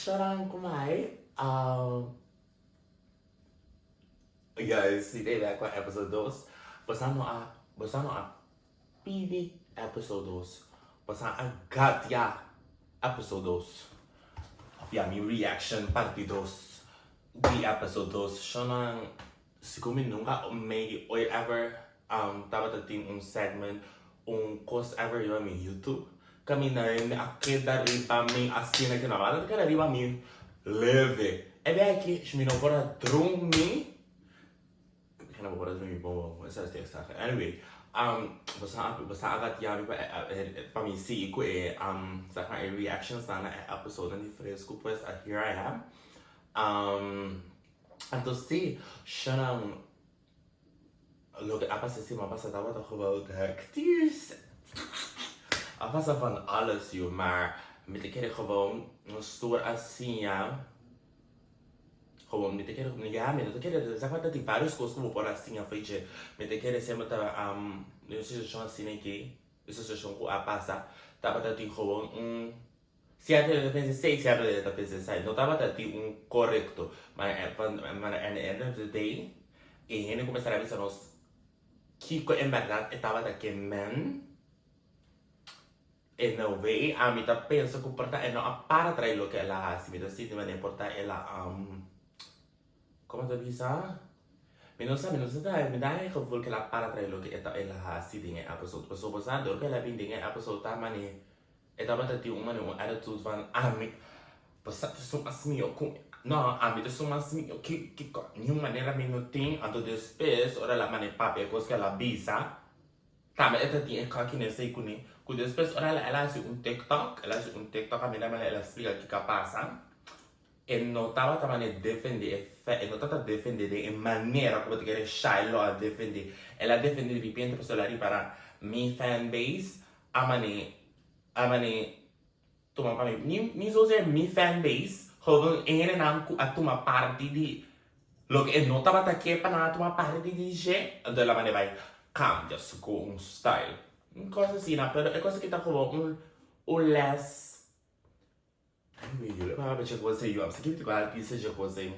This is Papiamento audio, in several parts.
Shonan ku mai. Um, guys, si te idea kwa episode 2. Bosa no a, bosa no a pidi episode 2. Bosa a gatia episode 2. Of ja, mi reaction parti 2 di episode 2. Shonan, sigur mi nunca maybe ooit ever um, tabata tin un segment, un kos ever riba mi YouTube. Kaminda hende a keda riba mi asina ke no a keda riba mi leve. E bia aki mi no por a drumi. Mi no por a drumi bon bon, esa es ta Anyway, um, boso a boso a gatia mi pa pa mi sigui ku e um, zeg maar, e reactions nan na e episode di Fresco, pues here I am. Um, anto si, shonan loke a pasa siman pasa tabata gewoon hectisch. A pasa van alles, joh. Maar mi ta kere gewoon nos tur a siña. Gewoon mi ta kere, ja, mi no ta kere, zeg maar dat tin varios cos cu bo por a siña for dje. Mi ta kere semper ta um, den un situacion asina aki, e situacion cu a pasa, tabata tin gewoon un Cierto hende ta pensa esei, cierto hende ta pensa esei. No tabata tin un corecto. Maar maar at the end of the day, e hende comenzar a bisa nos kico en berdad e tabata ke men. In a way, ami ta pensa cu por ta e no a para trae loke el a haci. Mi ta sinti manera por ta el a um, como ta bisa? Mi no sa, mi no sa ta, mi ta e gevoel cu el a para trae loke e ta el a haci den e episode. Pasobra bo sa, dor cu el a bin den e episode ta mane. E tabata tin un manera un attitude van ami bo sa ta esun mas mihó ku mi. No, ami ta esun mas mihó ki kiko niun manera mi no tin. Anto despues ora el a manda e papia e kos ku el a bisa tambe e ta tin e cockiness ei kuné. Ku despues ora el a hasi un tiktok, el a hasi un tiktok a mira manera el a splika kiko a pasa. E no tabata manera defende e fe, e no tabata defende den e manera ku bo ta kere Shiloh a defende. El a defende diripiente pasobra el a ripara mi fanbase A mane, a mane tuma pa mi, ni, ni zozeer mi fanbase, gewoon e hendenan ku a tuma parti di loke e no tabata ke pa nan a tuma parti di dje, anto el a mane bai kambia su ku un style. Un kos asina, pero e kos aki ta gewoon un, un les. Anyway, jullie maar beetje kos ei, yu. Skip di bisa je kos ei.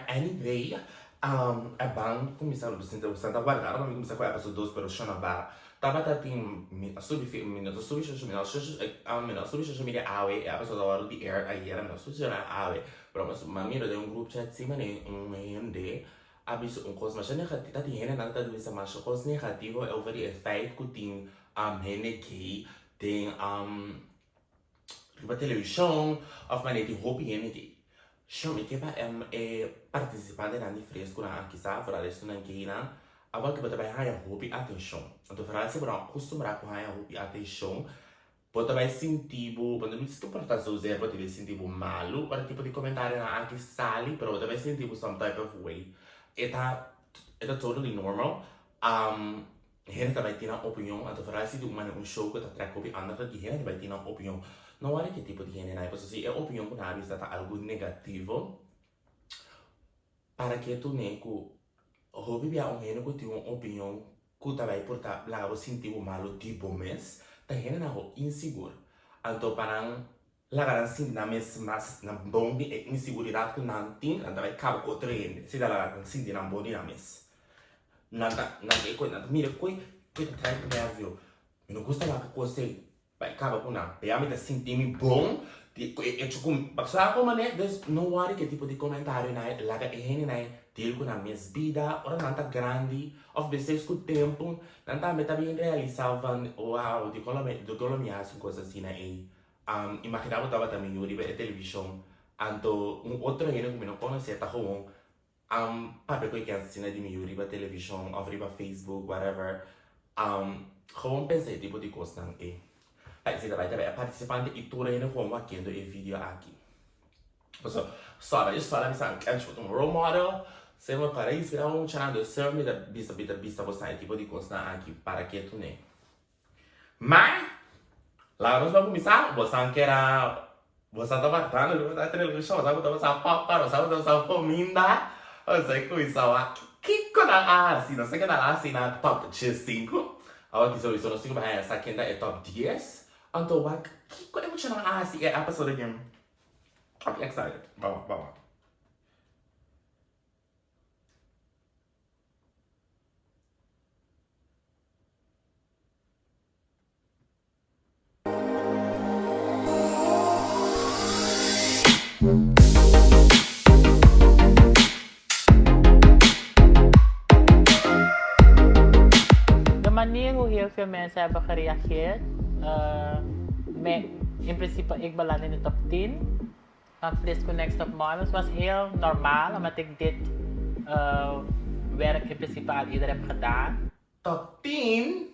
Anyway, um, e ban kuminsá, bo ta guarda pa mi kuminsá ku episode 2, pero shona bara. Tabata tin, mi a subi, mi no ta subi social media, social, mi no a subi social media awe, e episode a wòrdu di air ayera, mi no a subi social media awe. Pero mi a mira den un group chat si manera un hende a bisa un kos masha negativo, ta tin hendenan ta bisa masha kos negativo over di e feit ku tin um, hende gay den um, riba televishon of manera tin hopi hende ki shon mi ke pa e partisipantenan di freskunan aki sa foral esunnan gaynan awor ki bo ta bai haña hopi atenshon anto foral si bo no a kustumbrá ku haña hopi atenshon bo ta bai sinti bo bo no bisa ku por ta zozeer bo ta bai sinti bo malu ora tipo di komentarionan aki sali pero bo ta bai sinti bo some type of way e ta e ta totally normal. Hende ta bai tin nan opinion, anto foral si di un manera un show ku ta trek hopi aandacht di hende ta bai tin nan opinion. No wòrdu ki tipo di hendenan ei, pasobra si e opinion ku nan a bisa ta algu negativo, para ke tune ku hopi bia un hende ku tin un opinion ku ta bai por ta laga bo sinti bo malu di bo mes, ta hendenan ho insigur. Anto pa nan Laga nan sinti nan mes mas nan bon di e inseguridat ku nan tin, nan ta bai kaba ku otro hende. Esei ta laga nan sinti nan bon di nan mes. Nan ta, nan ta e koi, nan ta mira koi, koi ta trae nervio. Mi no gusta wak kos ei, bai kaba ku nan. P'e ami ta sinti mi bon di ku e echo ku mi, sa kon manera? Dus no wòri ku e tipo di komentarionan ei, laga e hendenan ei deal ku nan mes bida ora nan ta grandi òf despues ku tempu nan tambe ta bin realisá van, wow, dikon lo mi, dikon lo mi hasi un kos asina ei? Imagina bo tabata mi yu riba e televishon, anto un otro hende ku mi no konosé ta gewoon papia ku e ke asina di mi yu riba televishon òf riba Facebook, whatever. Gewoon pensa e tipo di kosnan ei. Pa esei ta bai ta e partisipante i tur hende gewoon wakiendo e video aki. Pasobra sòra i sòra mi sa kèn bo ta un role model, semper para inspirá un muchanan, dus semper mi ta bisa mi ta bisa boso e tipo di kosnan aki para ke tune. Ma, laga nos ban kuminsá, bosan kera, bosan ta wardando riba ta televishon, bosan ku ta pasa popcorn, bosan ku ta pasa kuminda, bosan kuminsá wak kiko nan a hasi, no sé ke nan a hasi na top 5, awor ki souiso nos tin ku bai sa ken ta e top 10, anto wak kiko e muchanan a hasi e episode aki. I'm excited. Ban wak, ban wak. De manier hoe heel veel mensen hebben gereageerd, me, in principe ik beland in de top 10 van Frisco Next Top Models was heel normaal, omdat ik dit werk in principe al eerder heb gedaan. Top 10?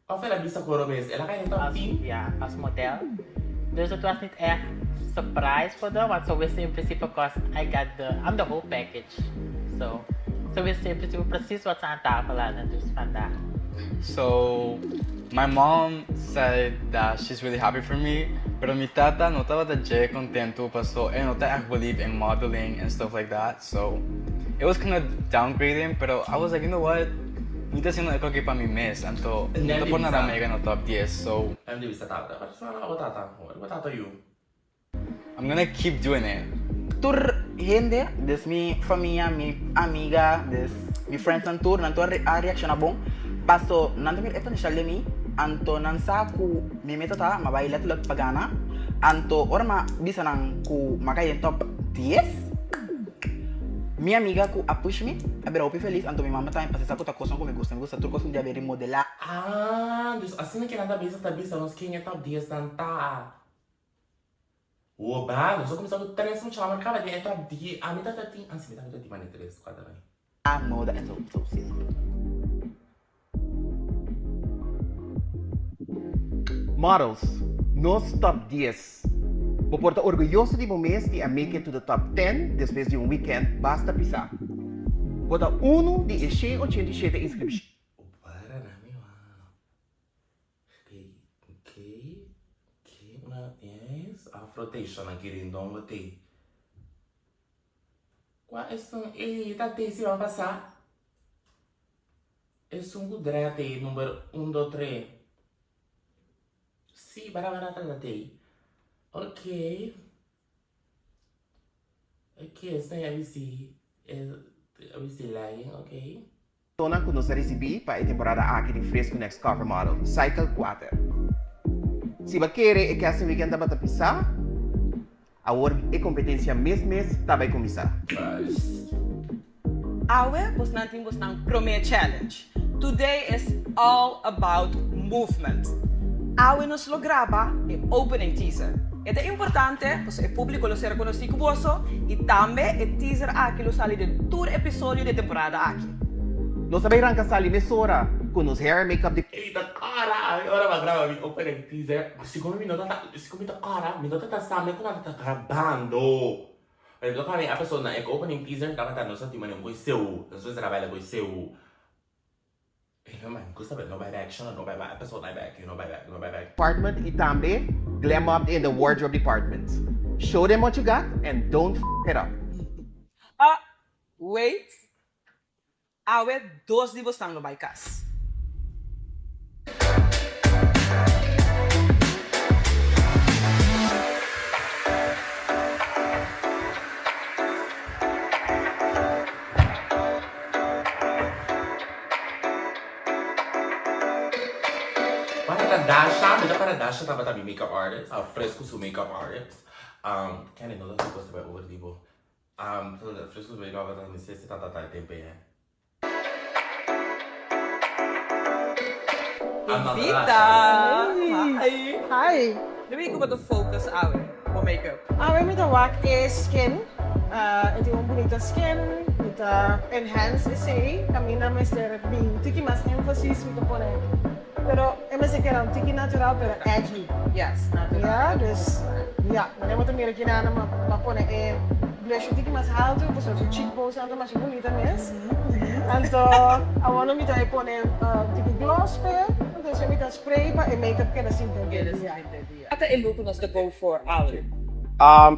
Of el a bisa cu robes? El a cay den top 10? Ja, als model. Dus het was niet echt surprise voor them, want ze wisten in principe, cause I got the, I'm the whole package. So, ze wisten in principe precies wat ze aan tafel hadden, dus vandaar. So, my mom said that she's really happy for me, pero mi tata no tabata dje contento paso e no ta echt believe in modeling and stuff like that, so it was kinda downgrading, pero I was like, you know what, mi ta haciendo e koki pa mi mes, anto no ta por nada mega na top dies, so. Em di bisa tata, pero sua na bo tata, bo tata yu. I'm gonna keep doing it. Tur hende, des mi famia, mi amiga, des mi friendsnan tur, nan tur a reacciona bon. Paso nan ta mira e potencial den mi, anto nan sa cu mi meta ta ma bay letterlijk pa gana. Anto ora m'a bisa nan cu m'a cay den top dies, mi amiga cu a push mi a bira hopi feliz, anto mi mama tambe pasobra sa cu ta cosnan cu mi gusta, mi gusta tur cos cu di a bira modela. Ah, dus asina cu nan ta bezig ta bisa nos ken e top dies nan ta. Woba, nos a kuminsá ku tres mucha homber kaba den e top die, ami ta ta tin, ah si mi tambe ta tin mane tres, kuater aña. A moda en zo zo si. Models, nos top dies. Bo por ta orguyoso di bo mes di a make it to the top ten despues di un weekend basta pisá. Bo ta unu di e 187 inskripshon. Wara na mi wak. Ok, ok, una yes, afrotation aki rindon bo tei. Kua esun ei ta tei siman pasá? Esun ku drea tei number un do tre. Si, bara bara ta tei. Ok. Ok, esei a bisti, a bisti legging, ok. Tonan ku nos a risibí pa e temporada aki di Fresco Next Cover Model, Cycle kuater. Si bo a kere e casting weekend tabata pisá, awor e kompetensia mes mes ta bai kuminsá. Awe bosnan tin bosnan promé challenge. Today is all about movement. Awe nos lo graba e opening teaser. E ta importante pasobra e publico lo ser conoci cu boso y tambe e teaser aki lo sali den tur episodio di e temporada aki. Nos ta bay ranca sali mesora cu nos hair and makeup di. Mi ta cora ora mi a graba mi opening teaser, segun mi no ta ta, segun mi ta cora mi no ta ta sa me cu nan ta ta grabando. Mi ta cora mi episode nan e opening teaser tabata nos a tin mane un coi seu, nos mester a baila coi seu. Department y tambe glam up in the wardrobe department. Show them what you got and don't f it up. Ah, wait. Awe dos di bosnan lo bai cas. Para ta Dasha, mi ta para Dasha tabata mi makeup artist, a Fresco su makeup artist. Um, Kenny, no ta supuesto bai over di bo. Um, Fresco su makeup artist, mi sesi tata ta e tempo ei. Vita! Hi! Hi! Debe ku bo ta focus awe bo makeup? Awe mi ta wak e skin. E tin un bunita skin, mi ta enhance esei. Kaminda mester bin tiki mas énfasis mi ta pone. Pero e mester keda un tiki natural pero edgy. Yes, natural. Ya, dus ya, manera bo ta mira kinan mi a pone e blush un tiki mas haltu pasobra su cheekbones nan ta masha bunita mes. Anto awor mi ta e pone un tiki gloss p'e, anto esei mi ta spray pa e makeup keda sinti dia. Kua ta e look ku nos ta go for awe?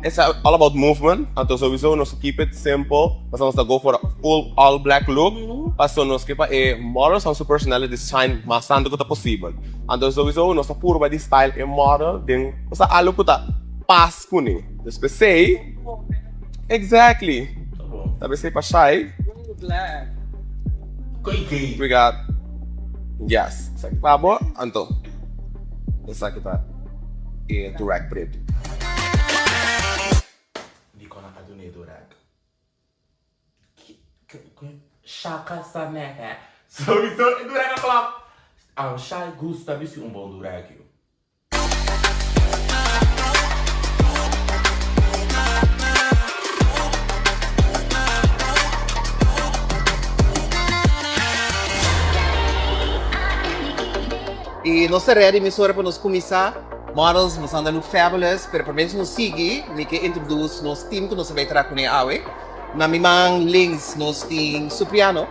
It's all about movement, anto sowieso nos ta keep it simple, pasobra nos ta go for a full all black look, pasobra nos ke pa e models nan su personality shine mas tanto ku ta posibel. Anto sowieso nos ta purba di style e model den osea algo ku ta pas kuné. Dus p'esei, exactly, ta p'esei pa Shai, we got, yes, esaki pa bo, anto esaki ta. E durag pretu. Dikon a duna e durag? Shaka sa nèkè. Sowieso e durag a klap. Shai gusta bisti un bon durag yo. Y nos ta ready mesora pa nos cuminsa. Models, nos anda look fabulous, pero prome nos sigui, mi ke introduce nos team cu nos ta bay traha cune awe. Na mi man links nos tin Supriano,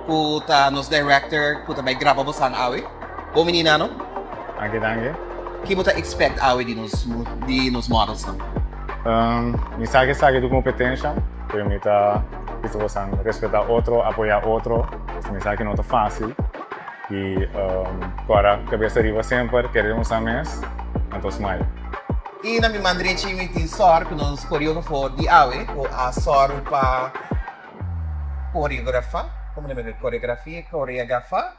cu ta nos director cu ta bay graba bosan awe. Bon bini Nano. Danki, danki. Ki bo ta expect awe di nos di nos modelsnan? Mi sa cu esaki ta un competencia, pero mi ta bisa bosan respeta otro, apoya otro, mi sa cu no ta facil. I kora kabes ariba semper, kere un sa mes, anto smile. I na mi man drechi mi tin sòr ku nos koreografo di awe ku a sòru pa koreografa, komo nan mester koreografia, koreografa?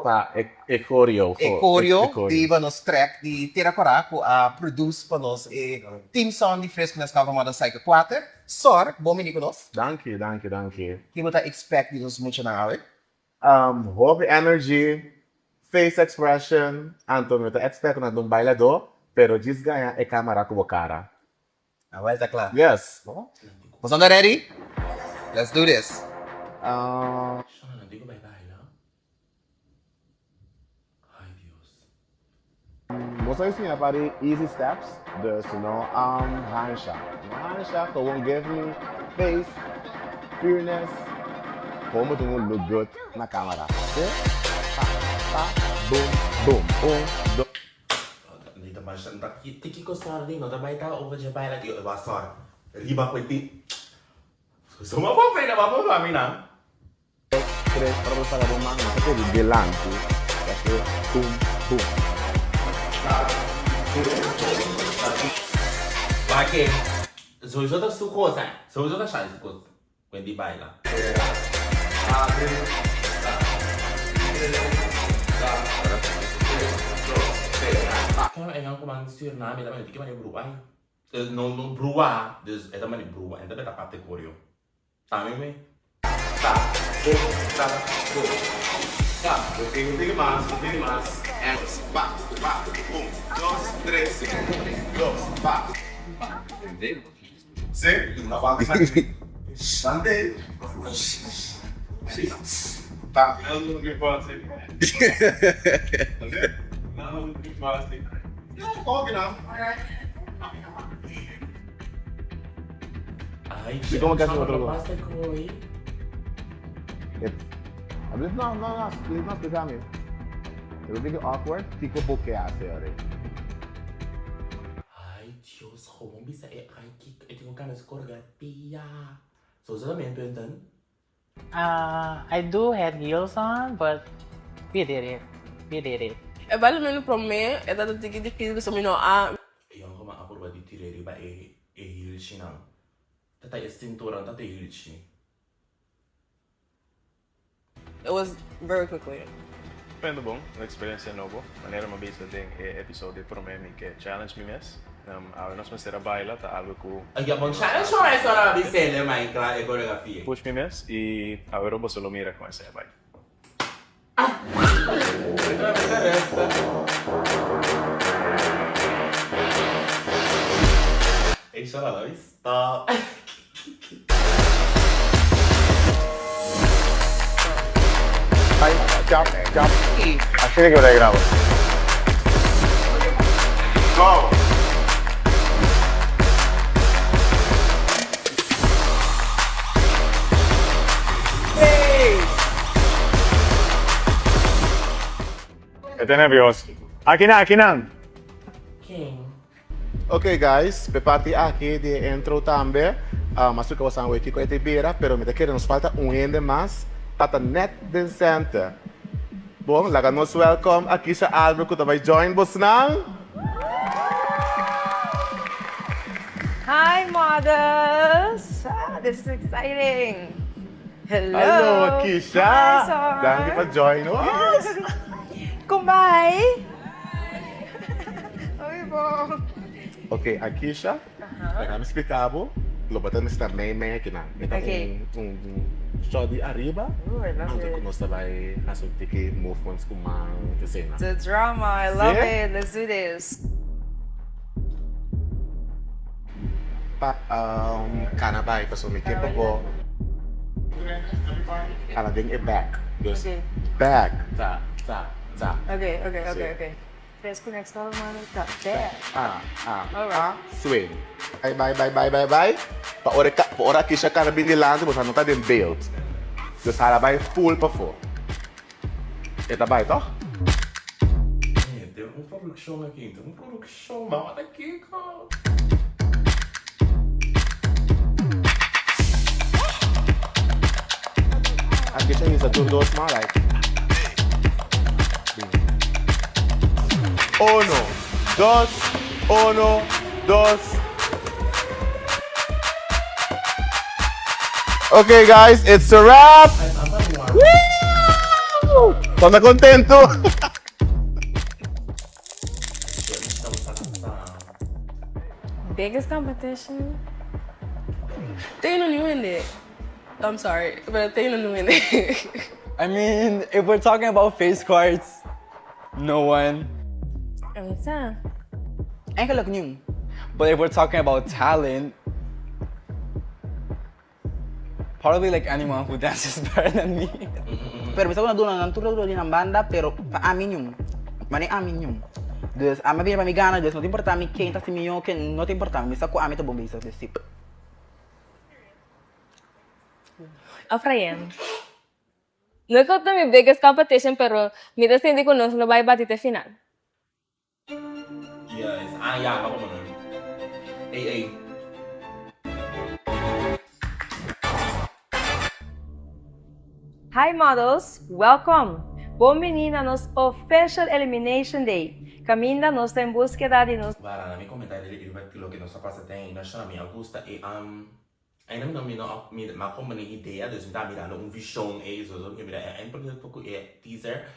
Pa e koreo. E koreo di pa nos trèk di Tera Kòrá ku a produce pa nos e team song di Fresco Next Cover Model Cycle kuater. Sòr, bon bini ku nos. Danki, danki, danki. Ki bo ta expect di nos muchanan awe? Hopi energy, face expression, anto mi ta expect nan ta un bailador, pero djis gaña e camera cu bo cara. Awel ta cla. Yes. Boso anda ready? Let's do this. Shona nan tin cu bai baila. Ay Dios. Nos a enseña pa di easy steps, dus no hansha. No hansha, gewoon give me face, pureness, gewoon bo tin un look good na camera, ok? Pa, pa, boom, boom, un, dos. Mi ta masha ta tiki ko sòr di no ta bai ta over dje baila di e wak sòr riba ku e tin. Suma por frena ba por mami nan. Tres ora bo saca bo man no ta pidi dilanti ta haci boom boom. Wak e sowieso ta su cos eh sowieso ta shai su cos wen di baila. Kema e nan ku man Suriname ta manda di ke manera brua ai no no brua dus e ta manda brua en ta beta parte coreo. Ami mi ta bo ta bo ta. Ok, un tiki mas, un tiki mas. En pa pa un dos tres un dos pa. Si, Sante. Ta. Ay, Di como casi otro lo pasa koy. Please no, no, no, please no explica mi. Pero di awkward, kiko bo ke hace ora. Ay, Dios, gewoon bisa e ay kiko, e tengo ganas coreografia. So, zo también punten. I do had heels on, but we did it. We did it. E baile prome e ta tiki dificil pasobra mi no a. E yoncuman a purba di tira riba e e hilchinan. Ta ta e cintura, ta ta e hilchi. It was very quickly. Pendo bon, un experiencia nobo. Manera mi a bisa den e episodio prome mi ke challenge mi mes. Awe nos mester a baila ta algo ku. Ya bon challenge ora e sora a bisele ma e kla e coreografia. Push mi mes y awero boso lo mira con esey a bai. E sora la stop. Ay, chap, chap. Asina ke bo ta graba. Go! E ta nervioso. Akinan, akinan. Ken? Ok guys, p'e parti aki di e intro tambe, a splica boso awe kico e ta bira, pero mi ta kere nos falta un hende mas pa ta net den center. Bon, laga nos welcome Akisha Albert cu ta bay join bosnan. Hi models! Ah, this is exciting! Hello! Hallo Akisha! Hi Sor! Danki pa join us! Con bay? Hopi bon! Ok Akisha, laga mi splica bo, lo bo ta mester mei mei akinan. E ta un shot di ariba, anto cu nos ta bay haci un tiki movements cu man esena. The drama, I love it, let's do this! Pa cana bay pasobra mi ke pa bo cana den e back dus back ta ta ta Ok ok ok ok Tres cu next cover mano ta back A a a swing bay bay bay bay bay bay pa ora e pa ora Akisha cana bin dilanti bo sa no ta den beeld dus hala bay full pafo e ta bay toch. Tin un produccion aki tin un produccion. Show mama ta kiko. Aki ta hisa tur dos man like. Uno, dos, uno, dos. Okay guys, it's a wrap! Woo! Bo ta contento? Biggest competition? Te no new hende. I'm sorry, but te no new hende. I mean, if we're talking about face cards, no one. Amisa. Eigenlijk niun. But if we're talking about talent, Probably like anyone who dances better than me. Pero mi sa ku nan duna nan tur ta duna di nan banda pero pa ami niun. Mane ami niun. Dus ami a bini pa mi gana dus no ta importa mi ken ta hasi mihó ken no ta importa mi sa ku ami ta bon bezig dus si. Ofrayen. No ku ta mi biggest competition pero mi ta sinti ku nos lo bai bati te final. Yes, ah ya, pa como nan. Ey ey. Hi models, welcome! Bon bini na nos official Elimination Day, caminda nos ta en buskeda di nos. Wara na mi comentario riba loke nos a pasa den e nacion mi a gusta e ainda mi no mi no mi a como ni idea dus mi ta mirando un vision ey so so mi mira e poco e teaser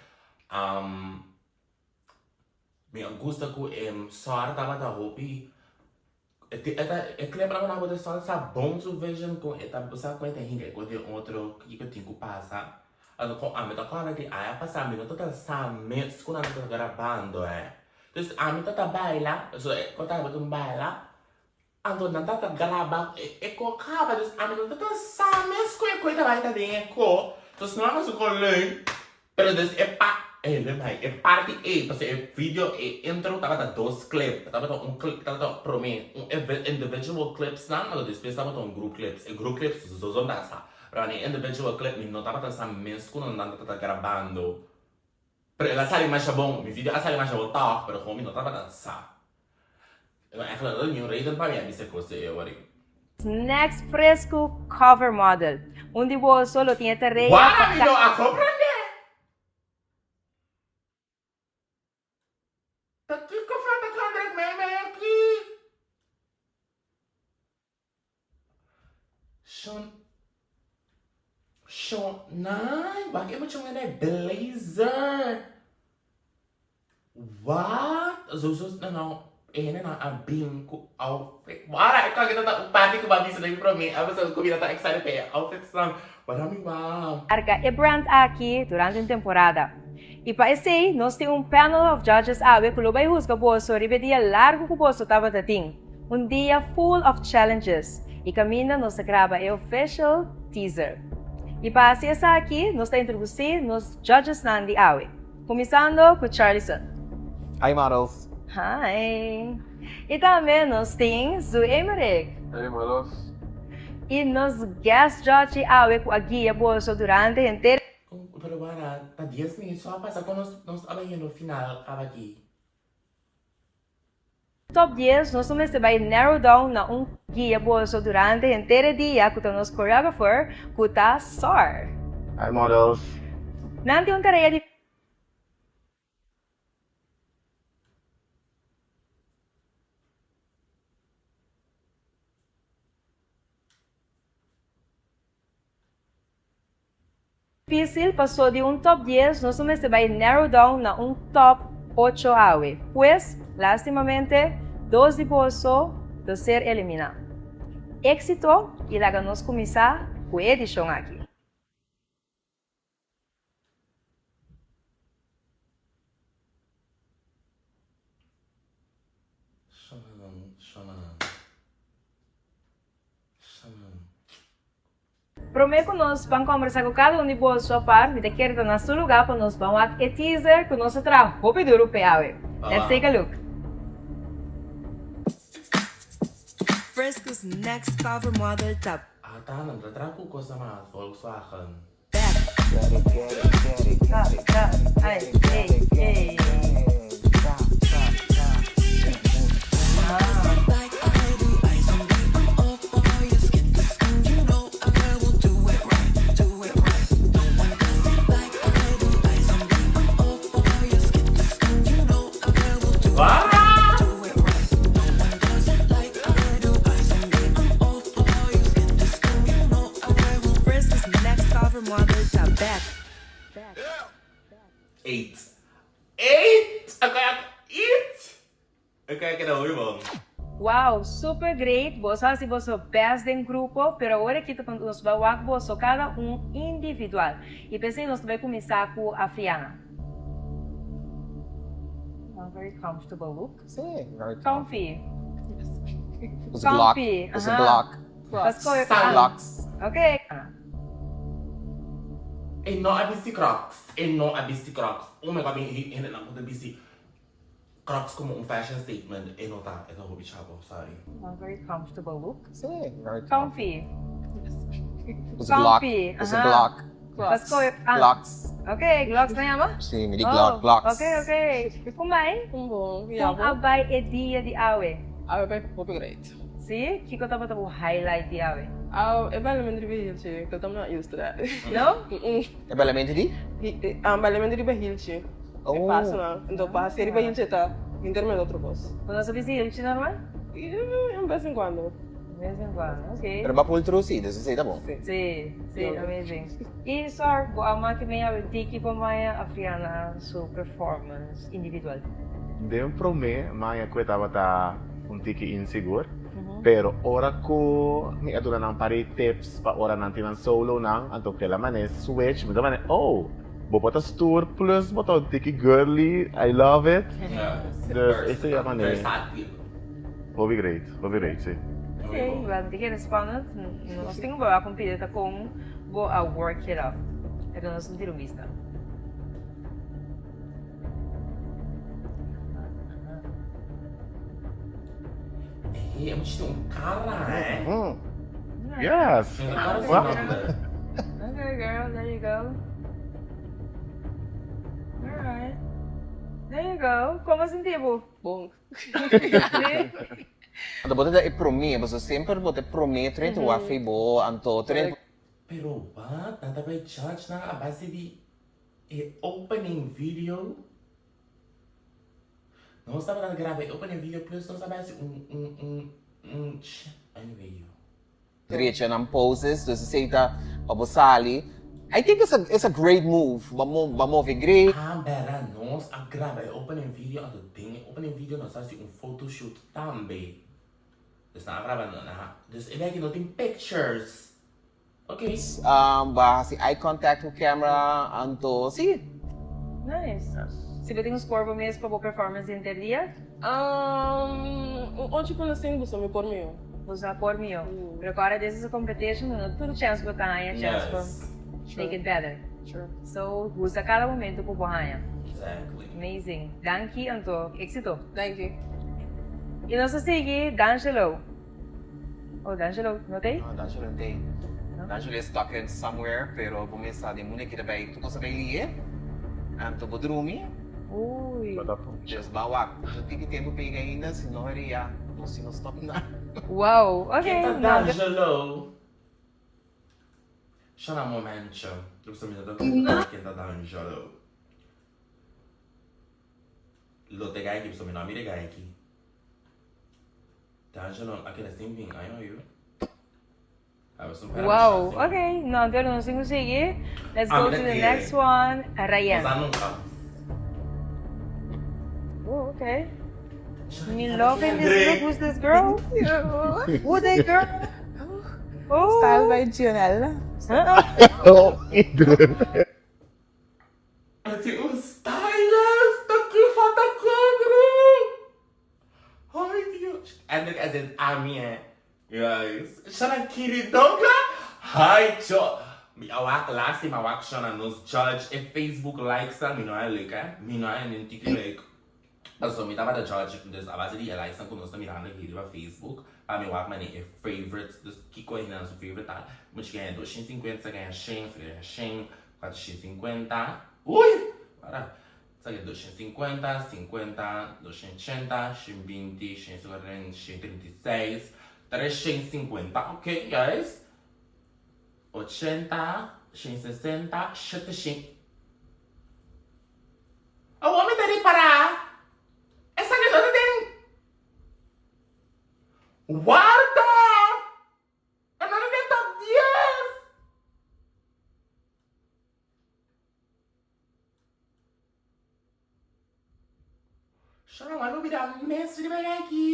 Mi a gusta ku e Sor tabata hopi e ta e clip nan ku Sor sa bon su vision ku e ta sa ku e ta hinka e kos den otro kiko tin ku pasa anto kon ami ta kòrda di aña pasa mi no tabata sa mes ku nan tabata grabando eh dus ami tabata baila so e ku tabata baila Anto nan tabata graba e ko kaba dus ami no tabata sa mes ku e ko e tabata ta den e ko dus no a su ko leuk pero dus e pa e bai e parti ei pasobra e video e intro tabata dos clip tabata un clip tabata prome un individual clips nan anto despues tabata un group clips e group clips zozo ta sa pero e individual clip mi no tabata sa mes ku nan tabata grabando Pero el a sali masha bon, mi video a sali masha bon tòg, pero kon mi no tabata sa. No, eigenlijk no ta niun reden pa mi a bisa e kos ei awor ei. Next fresco cover model. Un di boso lo tin e tarea pa Wara mi no a komprendé! Ta kiko falta Kendrick meimei aki? Shon Shon nai wak e mucha muher dai blazer What zo zo no no e hendenan a bin ku outfit wara e kòke ta un parti ku bo a bisa den promé a bisa ku mi ta excited pa e outfitsnan wara mi wou. Carga e brand aki durante un temporada. Y pa esey nos tin un panel of judges awe cu lo bay huzga boso riba e dia largo cu boso tabata tin. Un dia full of challenges y caminda nos ta graba e official teaser. Y pa haci esaki nos ta introduci nos judgesnan di awe. Cuminsando cu Charlison. Hi models. Hi. Y tambe nos tin Zoe Emerick. Hey models. Y nos guest judge di awe cu a guia boso durante henter. Pero wara ta dies minuut so a pasa con nos nos a bay yendo final caba aki. top dies nos lo mester bai narrow down na un guia boso durante henter e dia ku ta nos choreographer ku ta Sar. Hi models. Nan tin un tarea di. Difícil paso di un top dies nos lo mester bai narrow down na un top ocho awe. Pues, lastimamente, dos di boso lo ser eliminá. Éxito y laga nos cuminsa cu e edicion aki. Shanan, shanan, shanan. Promé ku nos ban kòmbersá ku kada un di boso apart, mi ta kere ta na su lugá pa nos ban wak e teaser ku nos a traha hopi duru p'e awe. Let's take a look. Fresco's next cover model ta. Ata nan ta traha ku kos mas Volkswagen. Back. Eight. Eight! Oké, eight! Oké, keda hopi bon. Wow, super great, boso hasi boso best den grupo, pero awor aki ta cuando nos bai wak boso cada un individual. Y p'esey nos ta bai cuminsa cu Afriana. A very comfortable look. Sí, very comfy. Usa Glock. Comfy, Usa aha. Glock. Pasko Glocks. Ok. E no a bisti Crocs. E no a bisti Crocs. Oh my god, mi hendenan ku ta bisti Crocs komo un fashion statement. E no ta. E ta hopi chavo. Sorry. A very comfortable look. Sí, very comfy. Usa Glock. Comfy, Usa aha. Glock. Pasko Glocks. Ok, Glocks nan yama? Sí, mi di Glock, Glocks. Ok, ok. Kon bai? Kon bon, ya Kon bo? a bai e dia di awe? Awe bai hopi great. Sí? Kiko tabata bo highlight di awe? Awe e bailamento riba hilchi, because I'm not used to that. No? Mm-mm. E bailamento di? Bailamento riba hilchi. Oh. E pasonan. Enton pa hasi riba hilchi ta hinter met otro kos. Bo no sa bisti hilchi normal? En bes en cuando. De vez en cuando, ok. Pero bo a pull through sí, dus esei ta bon. Sí, sí, amazing. Y Sor, bo a maki mi a tiki pa maya Afriana su performance individual? Den prome maya cu e tabata un tiki insigur, pero ora cu mi a duna nan par di tips pa ora nan tin nan solo nan, anto kel a mane switch, mi ta mane, oh, bo por ta stoer plus bo ta un tiki girly, I love it. Dus esei a mane. Versátil. Hopi great, hopi great, si. Ok, well di kere spannend. Nos tin un baba con pide ta con bo a work it out. Pero nos no tira un bista. Ey, e muchacho tin un cara, eh. Yes. Un cara sin nomber. Okay girl, there you go. Alright. There you go. Como sinti bo? Bon. Anto bo ta da e promé, pasobra semper bo ta e promé tren ta wak fei bo, anto tren. Pero wat? Nan ta bai judge nan a base di e opening video? Nos tabata graba e opening video plus nos a bai hasi un un un un anyway yo. Drecha nan poses, dus esey ta pa bo sali. I think it's a it's a great move, bo a move great. Ah bera nos a graba e opening video anto den e opening video nos a hasi un photoshoot tambe. Dus nan a graba nan a dus e beki no tin pictures. Ok. Bo a hasi eye contact ku camera anto si. Nice. Si bo tin un score bo mes pa bo performance den ter dia? Un ocho punto sinku so mi por mihó. Bo sa por mihó. Pero kòrda this is a competition no tur chèns bo ta haña chèns pa make it better. So usa kada momento ku bo haña. Exactly. Amazing. Danki anto éxito. Danki. I nos ta sigui D'Angelo. Oh, D'Angelo no t'ei? No, D'Angelo no t'ei. D'Angelo is stuck in somewhere, pero bo mes sa den munde ki ta bai tur cosa bai lié. Anto bo drumi. Ui. Dus ba wak, no tin ki tempu pega ainda, si no haria, nos si no stop na. Wow, ok. Ken ta D'Angelo? Shana un momentje. Pasobra mi no ta konta ken ta D'Angelo. Lo te gai aki pasobra mi no a mira e gai aki. D'Angelo a keda sin bin aña yu. Wow, ok, no anto nos tin ku sigui. Let's go to the next one, Rayen. Oh, ok. Me loving this look, who's this girl? Who that girl? Oh. Style by Gionella. Ati un stylist, ta kufa ta kogru. Ay Dios. Eindelijk as in ami eh. Guys. Shana Kiridonga. Hi cho. Mi a wak lastima wak Shana nos judge e Facebook likes nan mi no a leuk eh. Mi no a nin tiki leuk. Paso mi tabata judge dus a base di e likes nan ku nos ta mirando hier riba Facebook pa mi wak mane e favorites dus kiko e hende su favorite ta. Mucha gana 250 sa gana shen sa gana shen 450. Uy! Para. Esaki ta 250, 50, 280, 120, 140, 136, 350, ok guys, 80, 160, 700. Awor mi ta ripará, esaki no ta den warda! E no ta den top dies! Shona wak lubida mes riba e aki.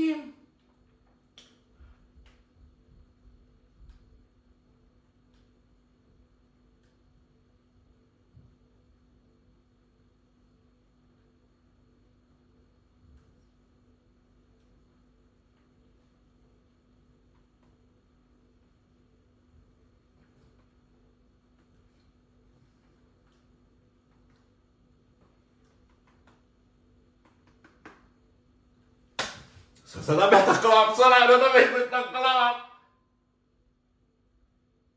Zo sa beta klap, zo na no beta klap.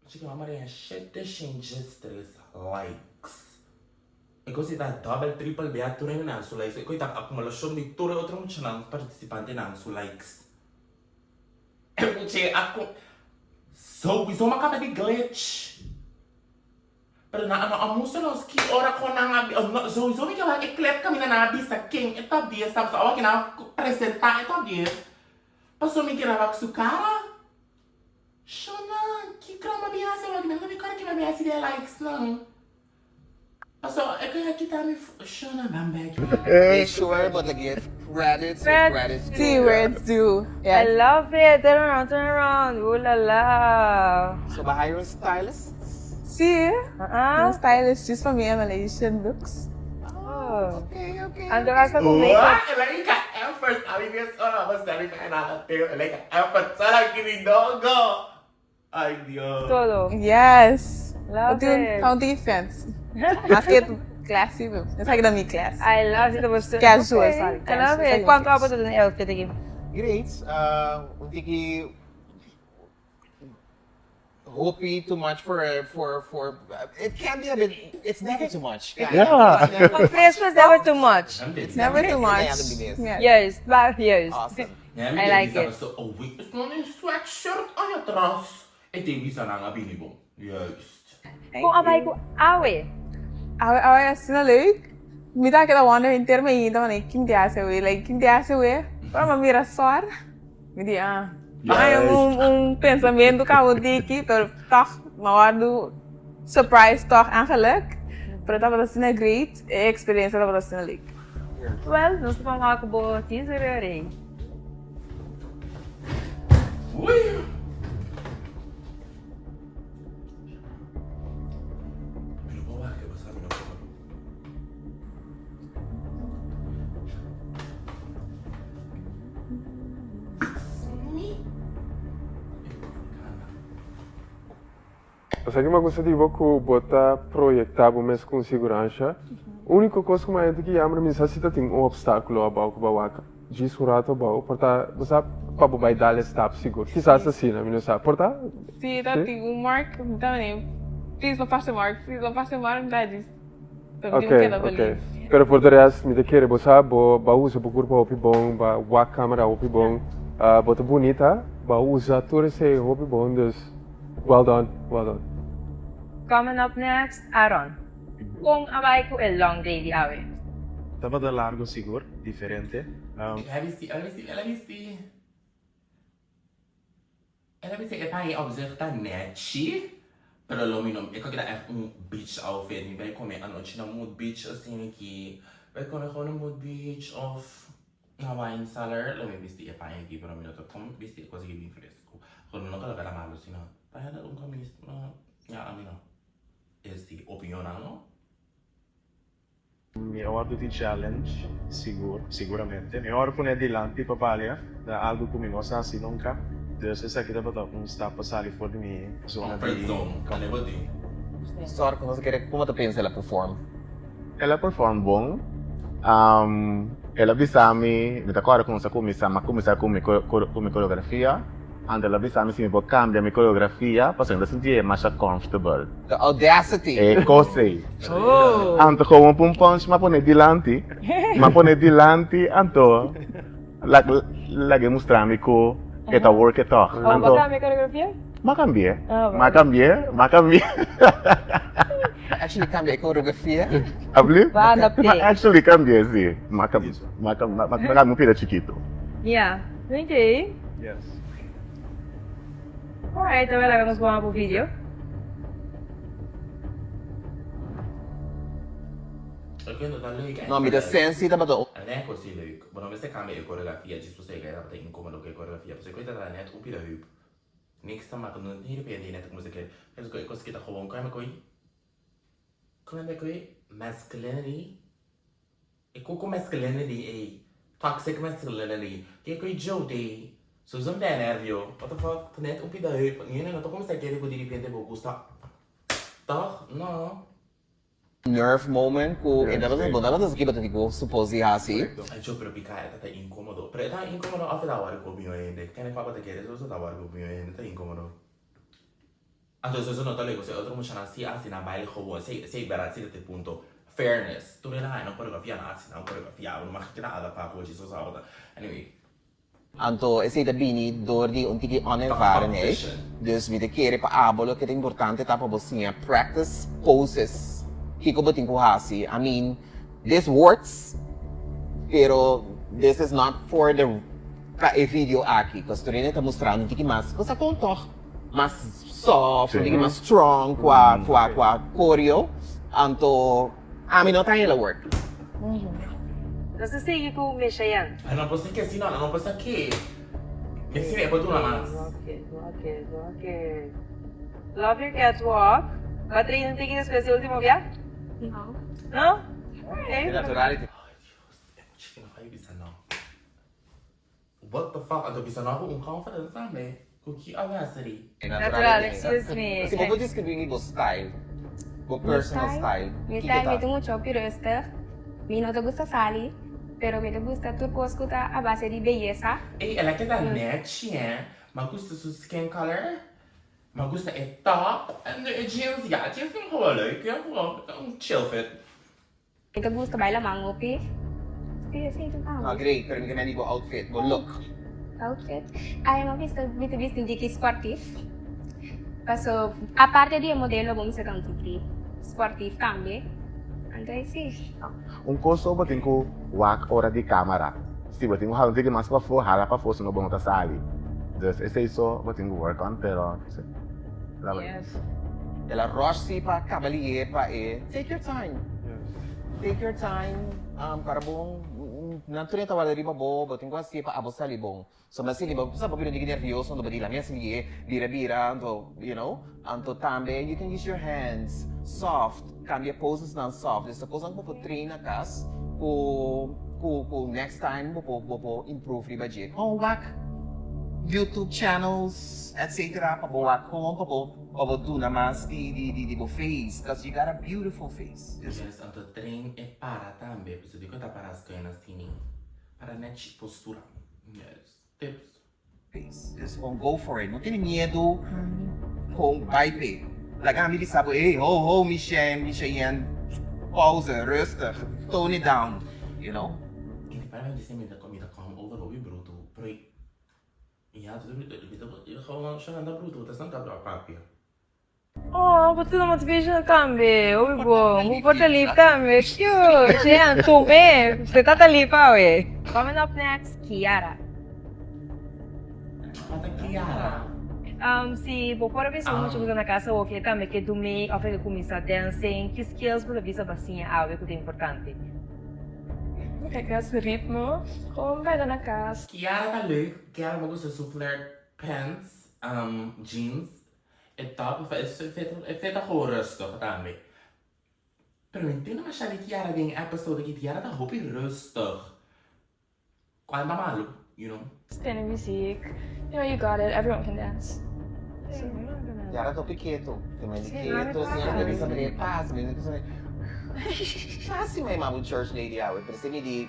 Chica, mama rin shete shingestres likes. E cos ta double, triple bia tur hende nan su likes. E cos ta acumulacion di tur e otro muchanan participantenan su likes. E mucha acu sowieso m'a caba di glitch. Pero nan a no a mustra nos ki ora con nan a no sowieso mi ke wak e clip caminda nan a bisa ken e top dies ta pasobra awor ke nan a presenta e top dies pasobra mi kere wak su cara. Shona ki kra m'a bin hasi awor mi no sabi kora ki m'a bin hasi di e likes nan. Paso e ke a kita mi shona ban bek. Make sure bo ta give credits where credits due. Sí, where it's due. I love it! Turn around, turn around. Ooh la la. So bo hire un stylist? Sí, un stylist just pa mi Malaysian looks. Oh. Okay, okay. Anto hasta ku makeup. Wah, e like a effort. Ami mes ora bo sa mi pa nada teo. E like a effort. Sala kiridongo. Ay Dios. Todo. Yes. Love it. Ta un tiki fancy. Mas ke classy pero esaki ta mi classy. I love it. Casual, sorry. I love it. Cuanto abo ta duna e outfit aki? Great. Un tiki hopi too much for for for it can be a bit it's never too much. Yeah. Pa fresco is never too much. It's never too much. Juist, maar juist. Awesome. I like it. So, oh wait, is nog een sweatshirt aan je tras. E te bisa nan a bini bon. Juist. Kon a bai ku awe? Awe awe asina leuk. Mi ta keda wonder henter mi ainda manera kin di hasi awe, like kin di hasi awe. Ora mi a mira sor, mi di ah. Ay un un pensamentu kaba diki, pero tog mi a wòrdu surprise tog eigenlijk. Pero tabata asina great, e experiencia tabata asina leuk. Well, nos ta ban wak bo teaser rei. Ui! Mi no por wak e pasá mi no por. Mi. Esaki mi a gusta di bo ku bo ta proyektá bo mes ku un siguransha. Úniko kos ku mi a henter ki yamber mi sa si ta tin un opstákulo abou ku bo a wak djis un rato abou. Por ta bo sa pa bo bai dal e stap sigur. Kisas asina, mi no sa. Por ta? Si, ta tin un mark. Mi ta mane, please no pasa e mark, please no pasa e mark. Mi ta djis, pero mi tin ku keda believe. Pero for de rest mi ta kere bo sa bo ba usa bo kurpa hopi bon, ba wak kamera hopi bon, bo ta bunita, ba usa tur esei hopi bon dus well done, well done. Coming up next, Aaron. Kon a bai ku e long day di awe? Tabata largo sigur, diferente. El a bisti, el a bisti, el a bisti. El a bisa e paña op zich ta nechi, pero lo mi no, e keda echt un beach outfit. Mi bai come anochi na Mood Beach asina aki. Bai come gewoon na Mood Beach of na Wine Cellar. Lo mi bisti e paña aki, pero mi no ta come bisti e cos aki bien fresco. Gewoon no ta keda malo si no. Paña ta un kamis, no, ya ami no. Es di opinionnan no. Mi a wòrdu di challenge, sigur, siguramente. Mi a wòrdu pone dilanti pa balia, ta algu ku mi no sa hasi nunka. Dus esaki tabata un stap pa sali for di mi zona di comfort. Sor, ku nos a kere, komo ta pensa el a perform? El a perform bon. El a bisa mi, mi ta kòrda ku nos a kuminsá, mi a kuminsá ku mi ku mi koreografia. Anto el a bisa mi si mi por cambia mi coreografia pasobra mi ta sinti e masha comfortable. The audacity! E cos ey. Anto gewoon pun punch m'a pone dilanti, m'a pone dilanti anto lag'e mustra mi cu e ta work e toch. Oh, bo a cambia coreografia? M'a cambi'e, m'a cambi'e, m'a cambi'e. M'a actually cambia e coreografia? Abli? Bo a adapt'e. M'a actually cambi'e, si. M'a m'a cambia un pida chikito. Ya, oké. Yes. Alright, ta laga nos wak bo video. No, mi ta sensi tabata un. Net cos si leuk. Bo no mester cambia e coreografia djis pasobra e tabata incomodo cu e coreografia. Pasobra e tabata net un pida heup. Niks ta maka no di repente net como se kere. E cos kita gewoon kame koe. Kame koe masculinity. E ku masculinity ei. Toxic masculinity. Ke ku e Joe dei. Susan ta nervio. What the fuck? Ta net un pida heup. Ni no ta kuminsá kere ku diripente bo gusta. Toch? No. Nerve moment ku e tabata bo tabata sa kiba ta tipo suppose di hasi. Ay Joe pero pika e ta ta inkomodo. Pero e ta inkomodo of e ta wòrdu ku opinion hende? Kende ku tabata kere eso ta wòrdu ku opinion hende ta inkomodo. Anto eso no ta leuk pasobra e otro muchanan si a hasi nan baile gewoon. Esei esei berdad si ta te punto. Fairness. Tur hende haña nan koreografia nan hasi nan koreografia. Bo no mag keda adaptá ku djis osaba ta. Anyway. Anto esei ta bini dor di un tiki onervarenheid. Dus mi ta kere pa abo loke ta importante ta pa bo siña practice poses. Kiko bo tin ku hasi. I mean, this works, pero this is not for the pa e video aki. Pasobra tur hende ta mustrando un tiki mas cosa kon tòg. Mas soft, un tiki mas strong kua kua kua choreo. Anto ami no ta haña la work. Nos ta sigui ku Mishayan. Ay no por sa ke si no, no por sa ke. Mi si e por duna mas. Walk it, walk it, walk it. Love your catwalk. Bo a train un tiki despues di ultimo bia? No. No? Okay. Ay Dios, e mucha ki no a bisa no. What the fuck, anto bisa no ku un confidence tambe, ku ki audacity. Natural, excuse me. Si bo por describi mi bo style, bo personal style, Mi kiko style, ta? mi ta mucho hopi rustig, mi no ta gusta sali, pero mi ta gusta tur cos cu ta a base di beyesa. Ey, el a keda nechi eh, m'a gusta su skin color, m'a gusta e top en e jeans, ja, jeans tin gewoon leuk, ja, gewoon un chill fit. Mi ta gusta baila man hopi. Sí, esei ta amo. Ah, great, pero mi ta mende bo outfit, bo look. Outfit? Ay, mi ta mi ta bisti un tiki sportief. Paso, aparte di e modelo bo mester ta un tiki sportief tambe. Anto esei. Un kos so bo tin ku wak ora di kamara. Si bo tin ku hala un tiki mas pafó, hala pafó sino bo no ta sali. Dus esei so bo tin ku work on, pero si. Yes. El a rush si pa caba lié pa e take your time. Take your time para bon nan tur ta warda riba bo, bo tin cu hacié pa abo sali bon. So mi a sinti bo sa bo bira un tiki nervioso anto bo di la mi haci lié bira bira anto you know anto tambe you can use your hands soft cambia poses nan soft esta cosnan cu bo por train na cas cu cu cu next time bo por bo por improve riba dje. Con wak YouTube channels. Etc pa bo wak kon pa bo pa bo duna mas di di di bo face cause you got a beautiful face. Yes anto train e para tambe pasobra di ku ta para skein asini para net postura yes tips. Face just kon go for it no tene miedu kon bai pe laga mi bisa bo ey ho ho Michelle Michelle. Pauze, rustig, tone it down, you know. Kende para mi disi mi ta mi ta come over hopi bruto pero ya mi ta gewoon shonanda bruto ta santa papia. Oh, bo ta motivational tambe. Hopi bon. Bo por ta lief tambe. Cute. Jean, tume. Bo ta ta lief awe. Coming up next, Kiara. Wat ta Kiara? Um, si bo por a bisa un mucha ku ta na casa awor ke tambe ke dumei of e ke kuminsá dancing, ki skills bo ta bisa pa siña awe ku ta importante? I guess ritmo. Gewoon baila na cas. Kiara ta leuk. Kiara mi gusta su flared pants, um, jeans. E top e fit ta gewoon rustig tambe. Pero mi entiende masha di Kiara den e episode aki. Kiara ta hopi rustig. Cual ta malo, you know. Tene muziek. You know, you got it. Everyone can dance. So. Kiara ta hopi keto. Te mende keto. Señora ta bisa mende pas. Mende bisa mende. Casi mi a yama bo church lady awe. Pero si mi di.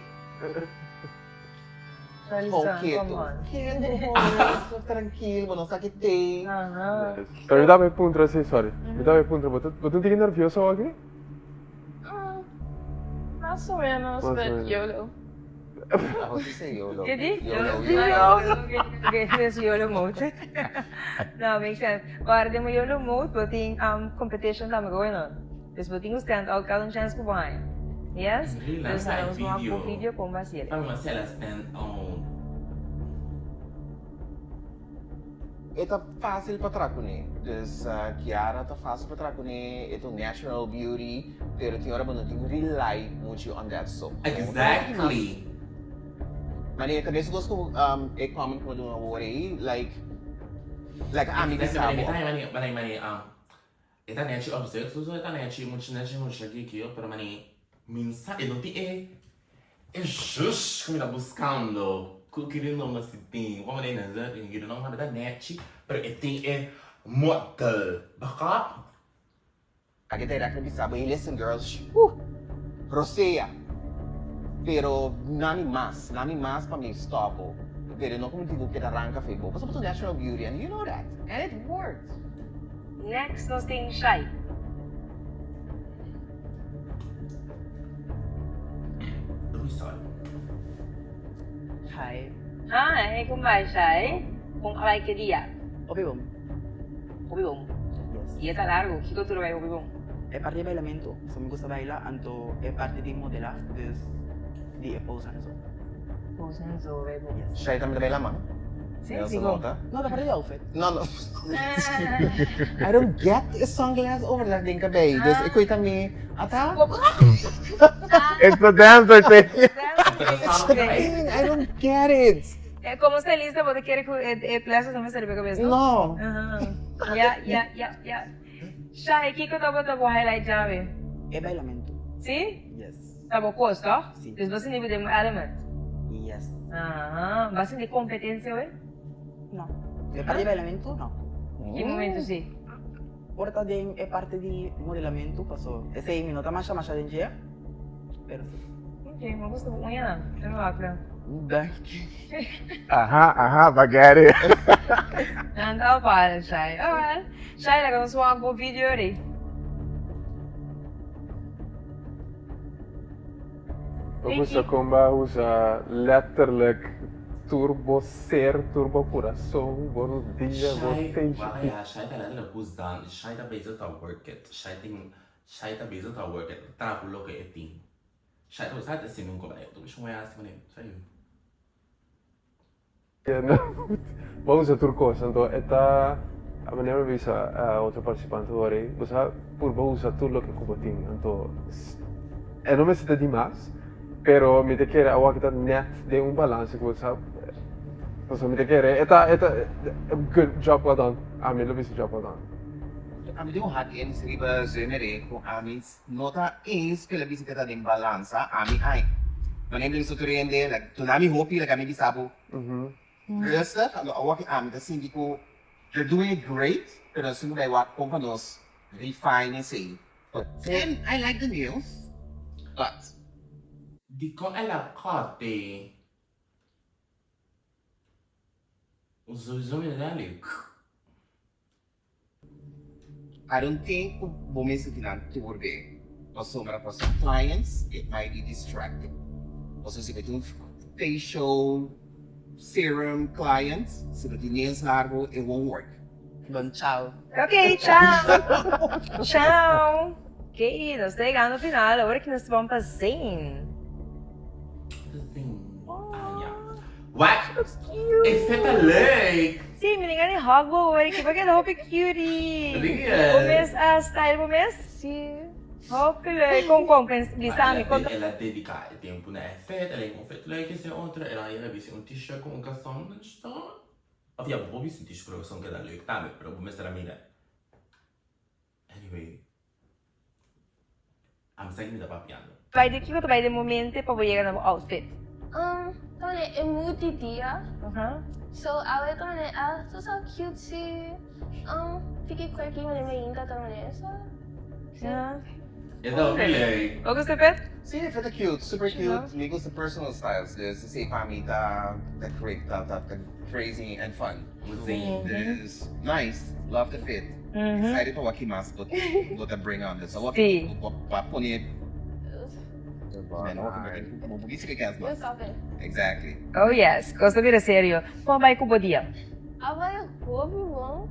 Gewoon ketu. Ketu gewoon, trankil, bo no sa ki tei. Pero mi tambe puntra si, sorry. Mi tambe puntra, bo ta bo ta un tiki nervioso awor aki? Mas o menos, but yolo. Abo si say yolo. Ke di? Yolo, yolo. Oke, dus yolo mode. No, makes sense. Ora den bo yolo mode bo tin competition tambe going on. Dus bo tin ku stand out kada un chèns ku bo haña. Yes? Relax Dus ai nos wak video. bo video kon bo hasiel. Pa mi Marcela stand out. E ta fácil pa traha kuné. Dus Kiara ta fácil pa traha kuné, e ta un natural beauty, pero tin ora bo no tin ku rely muchu on that so. Exactly. Manera ta mes kos ku e comment ku bo duna awor ei, like, like ami bisa bo. Mane, mane, mane, E ta nechi op zich, sowieso e ta nechi, mucha nechi mucha kikio, pero mane mi sa e no tin e e zhùsh ku mi ta buskando, ku kiri nomber si tin, ku mane nan zè kiri nomber e ta nechi, pero e tin e model, begrijp? Aki ta direct mi bisa bo, hey listen girls, huh, rosea, pero nami mas, nami mas pa mi stop bo, pero no ku mi tin ku keda ranka fe bo, pasobra bo ta natural beauty and you know that, and it works. Next nos tin Shai. Doe sorry. Hi. Hi, kon bai Shai? Kon a bai ke dia? Hopi bon. Hopi bon? Yes. Dia ta largo, kiko tur a bai hopi bon? E parti di bailamento, so mi gusta baila, anto e parti di modela, dus di e pose en zo. Pose en zo bai bon. Yes. Shai tambe ta baila man? Sí, Nelson sigur. nota. No, ta parti di outfit. No, no. I don't get e sunglass over dat den cabei. Dus ik weet mi ata. It's the dancer thing. I don't get it. Como stylista bo ta kere cu e glasses no mester riba e cabes, no? No. Ya, ya, ya, ya. Shai, kico tabata bo highlight djawe? E bailamento. Si? Yes. Ta bo cos, toch? Si. Dus bo sinti bo den bo element? Yes. Aha. Bo a sinti competencia hoy? No. E parti di bailamento, no. Ki momento si? Ora ta den e parti di modelamento, paso esei mi no ta masha masha den dje, pero si. Ok, mi gusta bo uñanan. Pero wak. Danki. Aha, aha, bagere. Nan ta pal, Shai. Alright. Shai, laga nos wak bo video rei. Bo gusta kon bo a usa letterlijk tur bo ser, tur bo kurason, bo rudia, bo Shai, tenshi. wak ya, Shai ta letterlijk usa, Shai ta bezig ta work it. Shai tin, Shai ta bezig ta work it, traha ku loke e tin. Shai ta usa ta hasi nunca bai otro bishon wea hasi manera sa yu. Bo usa tur cos anto e ta a manera mi bisa otro participante ora ei bo sa purba usa tur loke cu bo tin anto e no mester ta dimas pero mi ta kere awor ta net den un balance cu bo sa pasobra mi ta kere e ta e ta good job well done ami lo bisa job well done. Ami tin un hak eens riba Zemeré cu ami No ta eens ku el a bisa ku e ta den balansa, ami ai. Manera mi bisa tur hende, like, duna mi hopi, like ami bisa bo rustig, anto awor ki ami ta sinti ku you're doing it great, pero nos tin ku bai wak kon pa nos refine esei. And I like the nails, but. Dikon el a kòrte? Sowieso mi ta dali. I don't think ku bo mester tin nan tur be. Pasobra pa some clients it might be distracting. Pasobra si bo tin un facial serum client, si bo tin nails largo it won't work. Bon chao. Ok, chao. Chao. Ok, nos ta yegando final. Awor aki nos ta ban pa Zayn. Zayn. Ah, ya. What? She looks cute. E fit ta leuk. Sí, mi tin gana di hug bo awor aki porque e ta hopi cutie. Real. Bo mes a style bo mes? Sí. Hopi leuk. Con con bisa mi con. El a dedica e tempo na e fit, el a yega un fit leuk esei otro, el a yega bisti un t-shirt cu un calzon en zo. Of ya, bo por bisti un t-shirt cu un calzon keda leuk tambe, pero bo mester a mira. Anyway, ami sa ki mi ta papiando. Bai di kiko ta bai den bo mente pa bo yega na bo outfit? Um, ta manera e mood di dia. So awe ta manera ah, so so cutesy, um, tiki quirky manera mainta ta manera so. Si. E ta hopi leuk. Bo gusta e pet? Si, e pet ta cute, super cute. Mi gusta personal styles, dus esei pa mi ta ta ta ta crazy and fun. Dus nice, love the fit. Excited pa wak ki mas bo bo ta bring on this. Awor Si. bo bo a pone bo bo bisa ke kens mas. Exactly. Oh yes, kos ta bira serio. Kon a bai ku bo dia? A bai hopi bon.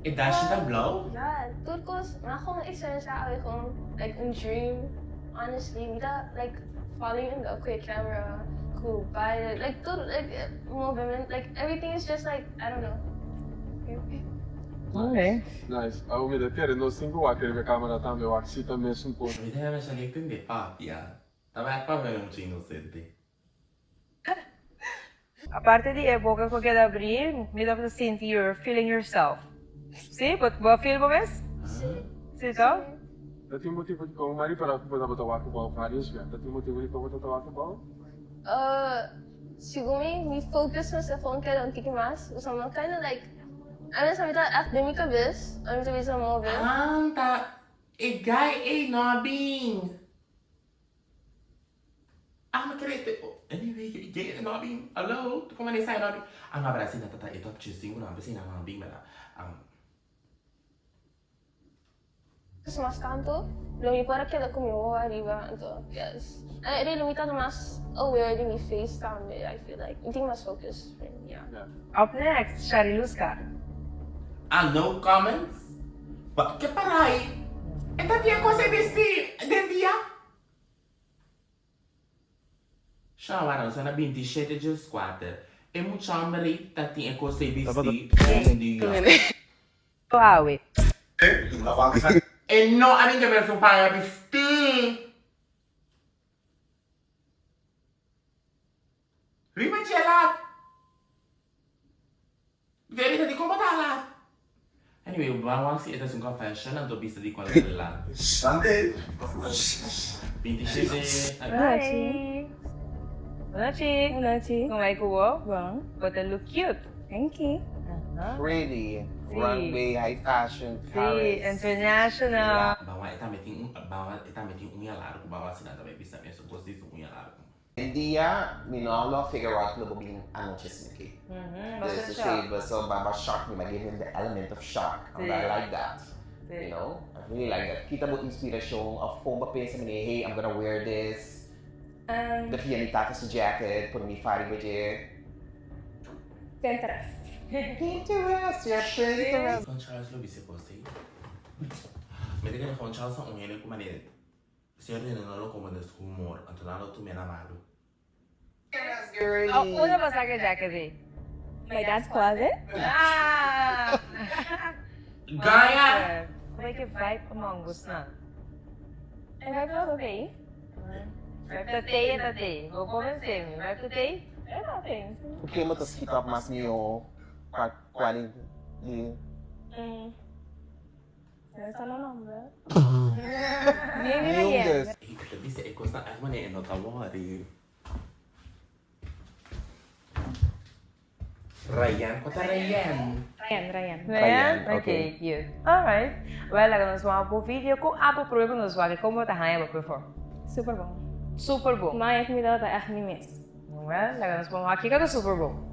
E dashi ta blauw? Ja, tur kos, ma gewoon experiencia awe gewoon like un dream honestly mi ta like falling in love ku e camera, ku baile, like tur like movement like everything is just like I don't know. Okay. Nice. Awo mi ta kere nos tin ku wak riba e camera tambe wak si ta mesun kos. Mi ta yama Shanique tin de papia. Ta bai papia mucho inocente. Aparte di e boka ku keda abrí, mi tabata sinti you're feeling yourself. Sí? Bo bo a feel bo mes? Sí to? Ta tin motibu dikon m'a ripará ku bo tabata wak abou vários bia. Ta tin motibu dikon bo tabata wak abou? Segun mi, mi focus mester gewoon keda un tiki mas. Pasobra mi kinda like, a veces mi ta ègt den mi kabes, ora mi ta bisa move. Anta, e guy ei no a bin. Ami kere te anyway ye no a bin hallo tu como sa no a bin a no a bra asina tata e top chisting ku no a asina no a bin bera am. Mas tantu lo mi por a keda ku mi wowo ariba anto yes en really mi ta mas aware di mi face tambe I feel like mi tin mas focus yeah. Up next, Shariluska. Ah no comments? Ba ke para ai? E ta tin e kos ei bisti den dia? Sha wara nos a na 27 djes kuater. E mucha homber ei ta tin e kos ei bisti den dia. Awe. E no a bin kebra su paña bisti. Riba dje lat. Dje bisa di como ta lat. Anyway, ban wak si e ta haci un confession anto bisa di cual ta lat. 27 Hi. Bunochi. Bunochi. Con bai cu bo? Bon. Bo ta look cute. Thank you. Pretty, runway, high fashion, Paris. Si, international. Ban wak e tambe tin un ban wak e tambe tin uña largo ban wak si nan ta bai bisa mesun cos di su uña largo. Un dia mi no lo figure out lo bo bin anochi sneaky. Dus esei bo ba shock mi, ba give him the element of shock and I like that. You know, I really like that. Kita bo inspiracion of kon bo pensa mene hey I'm gonna wear this. De via mi tata su jacket, pone mi fari bo dje. Pinterest. Pinterest, yeah Pinterest. Kon Charles lo bisa e kos ei? Mi ta kere kon Charles ta un hende ku manera. Señor René no lo como des humor, anto nan lo tum'é na malu. Oh, unda bo saca e jacket ei? My dad's closet. Ah! Gaña! Como ke vibe among gusnan? E vibe ta oké. Vibe ta tei e ta tei. Bo convence mi. Vibe ta tei? E ta tei. Ku ken bo ta speak up mas mihó pa kual di. No sa no nomber. Niun dus. Ey, e ta bisa e kosnan echt manera e no ta worry. Rayan, kua ta Rayan? Rayan, Rayan. Rayan? Ok, cute. Alright. Well, laga nos wak bo video. Kon abo probe ku nos wak i kon bo ta haña bo perform? Super bon. Super bon. Ma e kumida ta echt mi mes. Well, laga nos wak kiko ta super bon.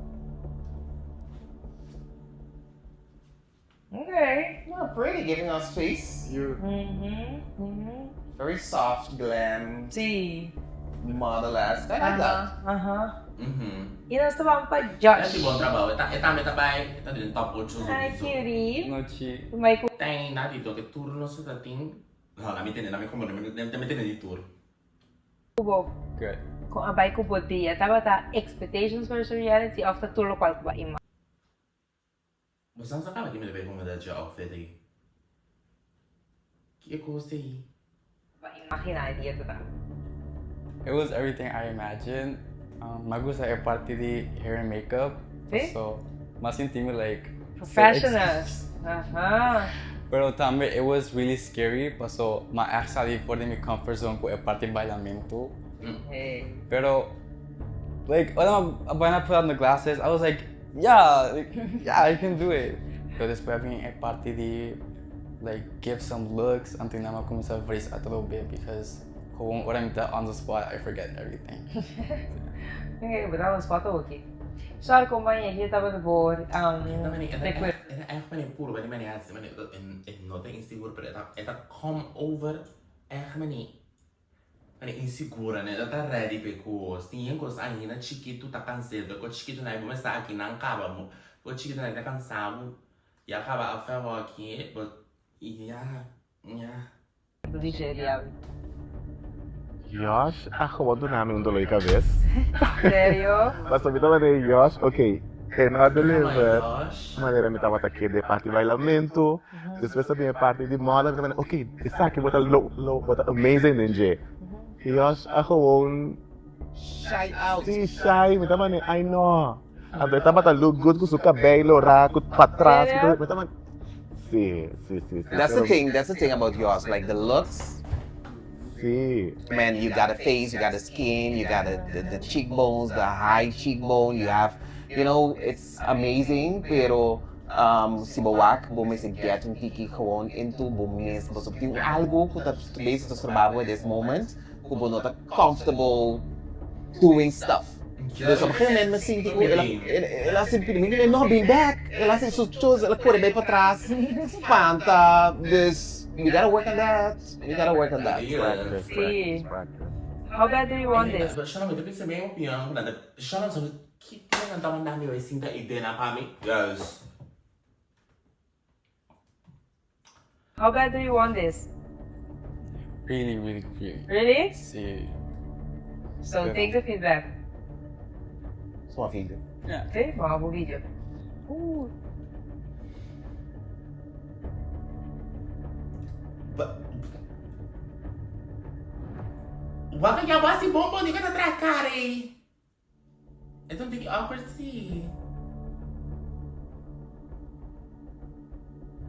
Okay. You're pretty giving us face. You. Mhm, mhm. Very soft, glam. Si. Model-esque. I like that. Aha. I nos ta ban pa Josh. Hasi bon trabou. E ta e tambe ta bai e ta den top ocho Hi sowieso. cutie. Nochi. Bai ku. Ten na di toke tur nos ta tin. No, la mi tende, la mi komprende, mi mi tende di tur. Bo. Good. Kon a bai ku bo dia? Tabata expectations versus reality of ta tur lokual ku bo a ima. Bo sa sa kaba ki mi ta bay hunga da dje outfit ei? Ki e kos ei? Bo a imagina e dia ta ta. It was everything I imagined. Um, mi a gusta e parti di hair and makeup. Sí? So, mi a sinti mi like Professional. Aha. Pero tambe it was really scary paso mi a echt sali for di mi comfort zone ku e parti bailamentu. Hey. Pero like ora mi a bai na put on the glasses I was like Yeah, like, yeah, I can do it. Pero despues a bin e parti di like give some looks, anto nan a cuminsa vris atrobe because gewoon ora mi ta on the spot I forget everything. Ok, bo ta on the spot awoki. Sorry compañía, ki tabata bo recuerdo? E ta echt manera purba di manera hasi manera e no ta insigur pero e ta come over echt manera Mane insigura ne ta ta ready p'e kos. Tin yen kos ainda chikitu ta kans'é. Dor ku chikitu nan bo mester aki nan kaba bo. Ku chikitu nan ta kansa bo. Ya kaba a fè bo aki bo ya ya. Josh a gewoon duna mi un dolor di kabes. Serio? Pasobra mi tabata di Josh, ok, e no a deliver manera mi tabata ke den parti bailamentu. Despues ta bin e parti di moda, mi ta manda, ok, esaki bo ta lo, lo, bo ta amazing den dje. Josh a gewoon Shy out. Sí, shy, mi ta manda, ay no. Anto e tabata look good ku su kabei lorá, ku patras, ku tur, mi ta manda, sí, sí, sí, sí. That's the thing, that's the thing about Josh, like the looks. Sí. Man, you got a face, you got a skin, you got the, the cheekbones, the high cheekbone, you have, you know, it's amazing, pero Si bo wak, bo mester get un tiki gewoon into bo mes. Bo tin algu ku ta bezig ta stroba bo at this moment, ku bo no ta comfortable doing stuff. Dus op een gegeven moment mi sinti ku el a, el a sinti mi no a bin bek, el a hasi su chos, el a kore bai patras, spanta. Dus we gotta work on that, we gotta work on that. Practice, practice, practice. How bad do you want this? Shana, mi ta pensa mi opinion ku nan ta, Shana, Ki pena nan ta manda mi bai sinta i dena pa mi? Yes. How bad do you want this? Really, really, really. Really? Si. So take the feedback. Suma video. Yeah. Si, bo habu video. Ooh. Wak ya bo hasi bon bon di ku ta traha kara ei. E ta un tiki awkward si.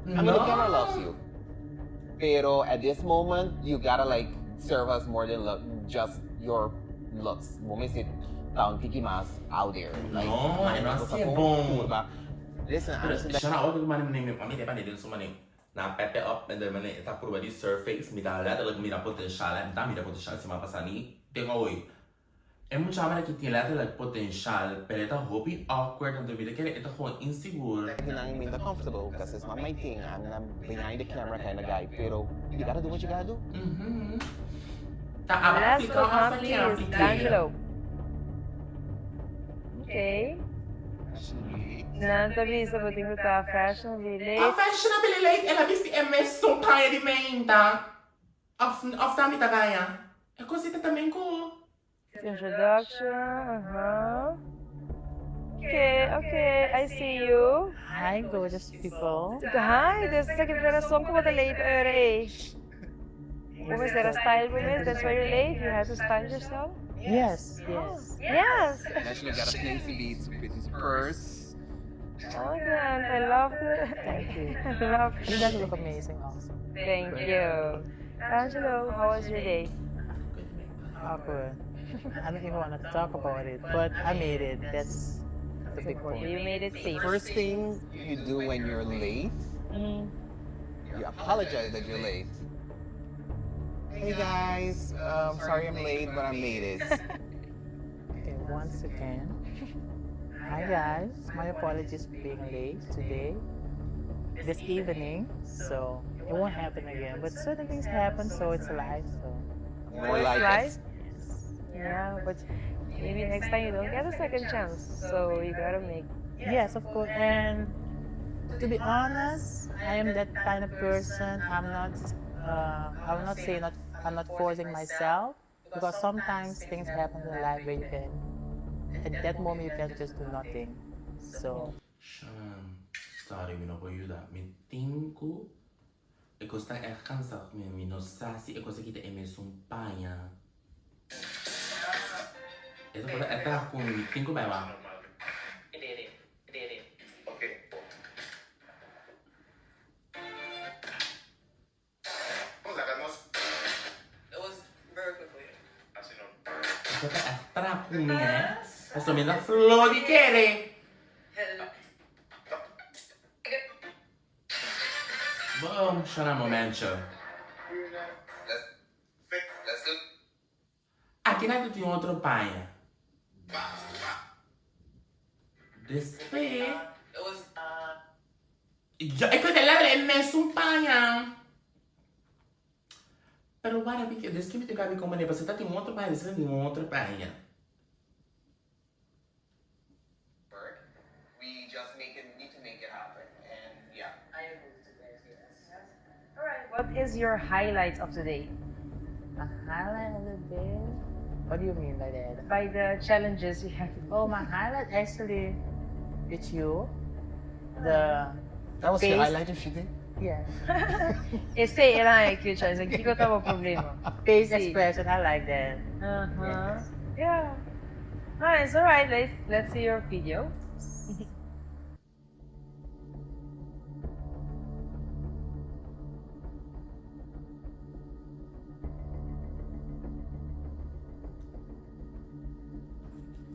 I mean the camera loves you. Pero at this moment you gotta like serve us more than look just your looks. Bo mester ta un tiki mas out there. Like, No, e no bo hasié ta bon. curva. Listen, Pero Anderson, that- Shana, ora ku mane mane mi te mane den su mane na pepe up en mane e ta purba di surface mi ta letterlijk mira potencial, mi ta mira potencial siman pasa ni te hoy. E mucha homber aki tin letterlijk potencial, pero e ta hopi awkward anto mi ta kere e ta gewoon insigur. Nan mi ta comfortable because it's not my thing, I'm not behind the camera kinda guy, pero you gotta do what you gotta do. Ta aba Last aplica but of not ta ken least, aplica? D'Angelo. Okay. Nan ta bisa bo tin ku ta fashionably late. Ah fashionably late el a bisti e mesun paña di meinta. Of of ta mi ta gaña? E cosita ta men cu. Introduction, uh-huh. Okay, okay, I see you. Hi gorgeous people. Hi, dus esaki ta e rason cu bo ta late ora ey. Bo mester a style bo mes, that's why you're late, you had to style yourself? Yes, yes. Yes! National got a place to be with his purse. Oh man, I love the. Thank you. I love. You guys look amazing also. Thank you. Angelo, how was your day? Awkward. I don't even want to talk about it, but I made it. That's the big point. You made it safe. First thing you do when you're late, you apologize that you're late. Hey guys, sorry I'm late, but I made it. Okay, once again. Hi guys, my apologies for being late today. this evening, so it won't happen again. But certain things happen, so it's life. So More like life. it. Yeah, but maybe next time you don't get a second chance. So you gotta make. Yes, of course. And to be honest, I am that kind of person. I'm not. I will not say not. I'm not forcing myself because sometimes things happen in life where you can, at that moment, you can just do nothing. So. Shannon, sorry mi no por yuda. Mi tin ku e kos ta ègt kansa ku mi. Mi no sa si e kos aki ta e mesun paña. E ta por e traha ku mi, mi tin ku bai wak. Esaki ta ègt traha ku mi, eh. Pasobra mi ta fló di kere. Bo, shona momentje. Aki nan tin otro paña. Despues. Yo e kote laba e mesun paña. Pero wara mi ke despues mi tin ku abi komane pasobra ta tin otro paña despues ta tin otro paña. What is your highlight of the day? My highlight of the day? What do you mean by that? By the challenges you have. Oh, my highlight actually with you. The That was your face- highlight of shooting? Yeah. Esey era e cute choice. Kiko taba problema. Face Si. expression, I like that. Yeah. Nice. All right. Let's let's see your video.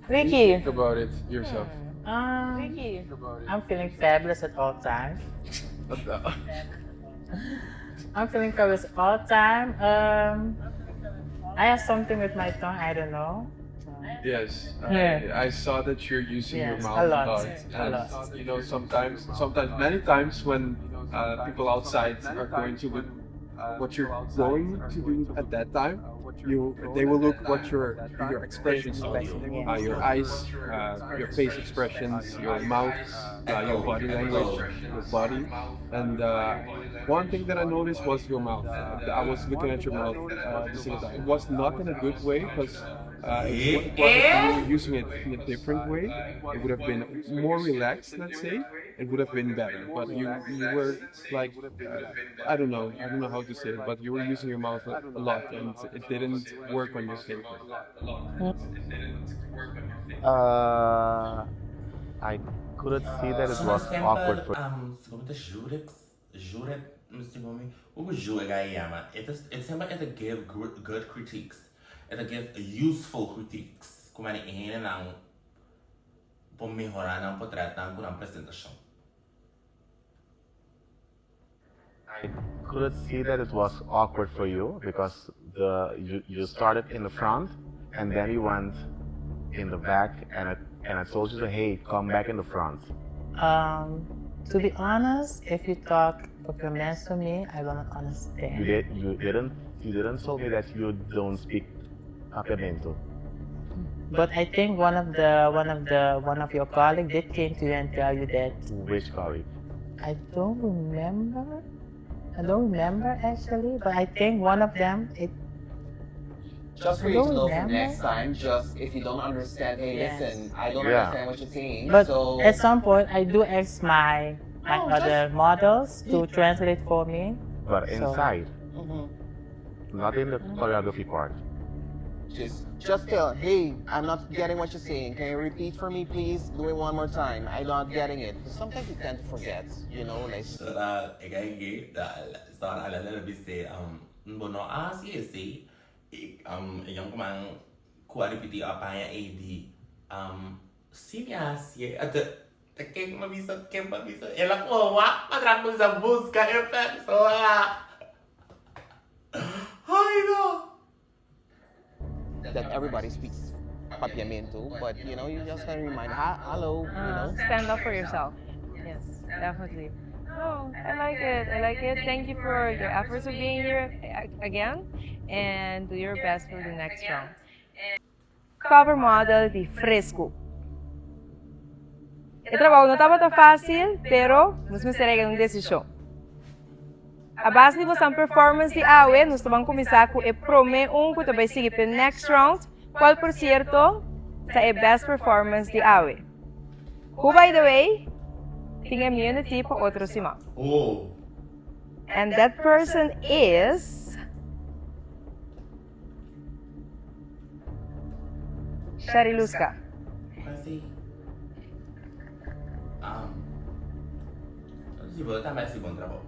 Ricky. Think about it yourself. Um, I'm feeling fabulous at all times. I'm feeling fabulous all time. Um, I have something with my tongue. I don't know. Yes, Yeah. I, I saw that you're using your Yes, mouth a lot, lot. a And, lot. you know, sometimes, sometimes, many times when uh, people outside are going to look what you're going to do at that time, you they will look what your your expressions, uh, your eyes, uh, your face expressions, your mouth, uh, your body language, your body. And uh, one thing that I noticed was your mouth. I was looking at your mouth uh, the single time. It was not in a good way because uh, if, it was, if you were using it in a different way, it would have been more relaxed, let's say. It would have been better. But you you were like, uh, I don't know, I don't know how to say it, but you were using your mouth a, a lot and it didn't work on your favor. Uh, I couldn't see that it Suma was awkward semper for um, segun mi ta Jurek, Jurek, segun mi, un Jurek a yama. E ta, e semper e ta give good critiques. E ta give useful critiques. Ku mane e hendenan por mehorá nan potretnan ku nan presentashon. I couldn't see that it was awkward for you because the you, you started in the front and then you went in the back and I, and I told you to hey come back in the front. Um, to be honest, if you talk Papiamento to me, I will not understand. You did you didn't you didn't tell me that you don't speak Papiamento. But I think one of the one of the one of your colleagues did came to you and tell you that. Which colleague? I don't remember. I don't remember actually, but I think one of them it. Just for I you to don't know for remember. next time, just if you don't understand, hey, Yes. listen, I don't Yeah. understand what you're saying, But so at some point, I do ask my my No, other models to translate for me. But So- inside, Mhm. not in the choreography part. Just just tell, hey, I'm not getting what you're saying. Can you repeat for me, please? Do it one more time. I'm not getting it. Sometimes you tend to forget, you know, like Sra e guy aki ta staba hablando el a bis'é, Bo no a hasi esei? I e yonkuman ku a ripití a paña ei di, Si mi a hasié. Anto ta ken mi a bisa, ken mi a bisa? El a kohe wak pa tras kuminsá buska e persona. Ai no! That everybody speaks Papiamento, but you know, you just gotta remind, ha, hello, you know. Stand up for yourself. Yes, definitely. No, I like it. I like it. Thank you for your efforts of being here again and do your best for the next round. Cover model di Fresco. E trabou no tabata fácil, pero nos mester a yega na un desishon. A base di bosan performance di awe, nos ta ban kuminsá ku e promé un ku ta bai sigui p'e next round, kual por sierto ta e best performance di awe. Who by the way, tin immunity pa otro siman. And that person is. Shariluska. Kasi, um, si bo tambe hasi bon trabou.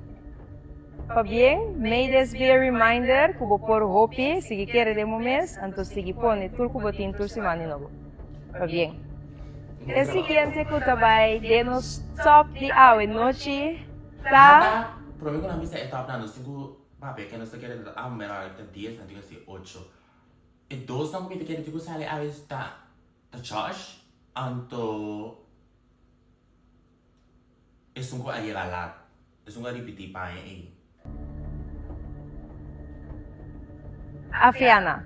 Pabien, may this be a reminder ku bo por hopi sigui kere den bo mes, anto sigui pone tur ku bo tin tur siman di nobo. Pabien. E siguiente ku ta bai den nos top di awe nochi ta. Nada, prome ku nan bisa e top nan nos tin ku Papia ke nos ta kere ta amo mero a ta dies nan tin ku si ocho. E dosnan ku mi ta kere tin ku sali awe ta ta Josh anto esun ku a yega lat esun ku a ripiti paña ei. Afiana.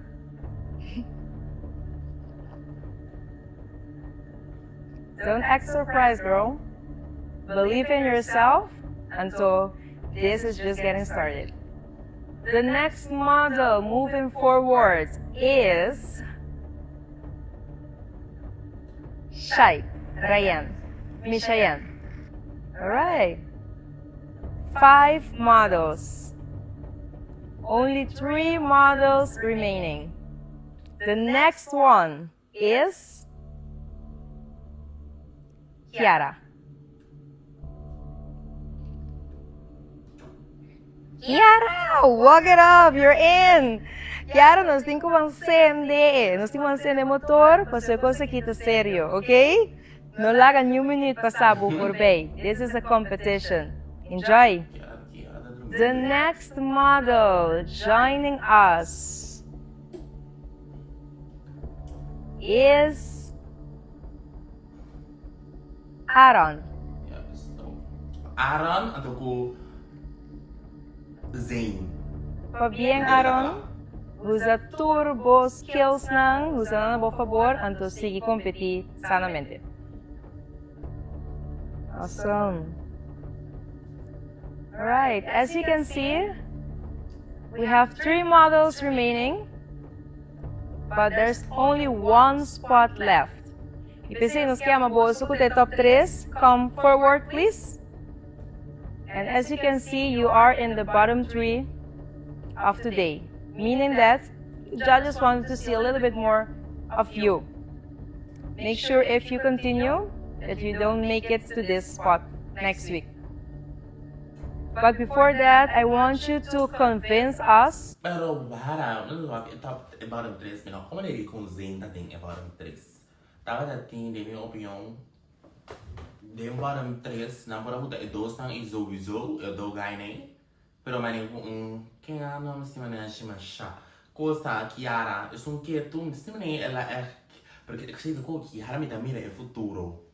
Don't act surprised girl. Believe in yourself anto this is just getting started. The next model moving forward is Shai, Rayan, Mishayan. Alright. Five models. Only three models remaining. The next one is Kiara. Kiara, walk it up, you're in. Kiara, nos tin ku ban sende, nos tin ku ban sende motor, pasobra e kos aki ta serio, ok? No laga niun minuut pasa bo voorbij. This is a competition. Enjoy! The next model joining us is Aaron. Aaron anto ku Zane. Pabien Aaron, usa tur bo skillsnan, usa nan na bo fabor anto sigui kompetí sanamente. Awesome. Alright, as you can see, we have three models remaining, but there's only one spot left. Y p'esei nos ke ama boso ku ta e top tres, come forward please. And as you can see, you are in the bottom three of today, meaning that the judges wanted to see a little bit more of you. Make sure if you continue that you don't make it to this spot next week. But before that, I want you to convince us. Pero wara, nos wak e top e bottom tres mi no como di con Zayn ta den e bottom tres. Tabata tin den mi opinion den bottom tres nan por a buta e dosnan y souiso e do guy nan pero mane cu un ken a no mi stima nan haci masha cosa Kiara esun ketu mi stima nan el a echt porque e cosita cu Kiara mi ta mira e futuro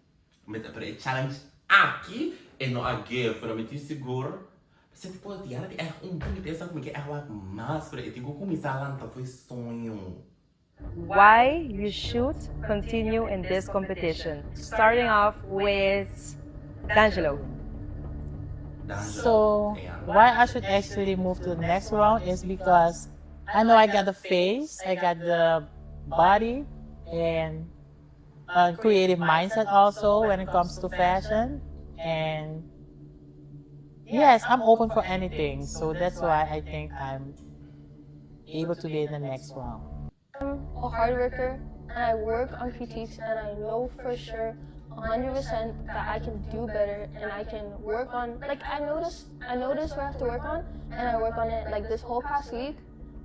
mi ta pero e challenge aki e no a give pero mi tin sigur Pasobra tipo Kiara tin echt un bunitesa cu mi ke echt wak mas pero e tin cu cuminsa lanta fo'i soño. Why you should continue in this competition starting off with D'Angelo. So why I should actually move to the next round is because I know I got the face, I got the body and a creative mindset also when it comes to fashion and yes, I'm open for anything. So that's why I think I'm able to be in the next round. I'm a hard worker and I work on critiques and I know for sure 100% that I can do better and I can work on like I notice I notice what I have to work on and I work on it like this whole past week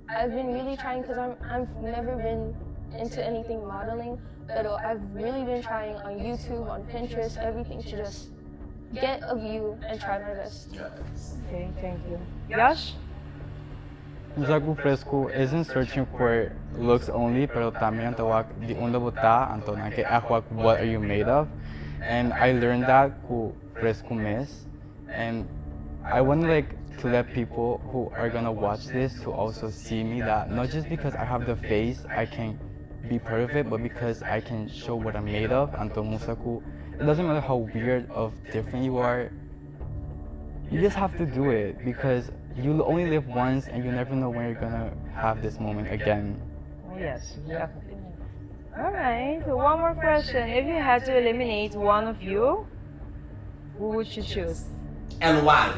I've been really trying because I'm I've never been into anything modeling but I've really been trying on YouTube on Pinterest everything to just get a view and try my best. Okay, thank you. Josh? Jago Fresco isn't searching for looks only, pero tambe nan ta wak di unda bo ta, anto nan ke echt wak what are you made of. And I learned that ku Fresco mes. And I want like to let people who are gonna watch this to also see me that not just because I have the face I can be part of it, but because I can show what I'm made of. Anto mustra ku it doesn't matter how weird of different you are, you just have to do it because you only live once and you never know when you're gonna have this moment again. Yes, definitely. All right, so one more question. If you had to eliminate one of you, who would you choose? And why?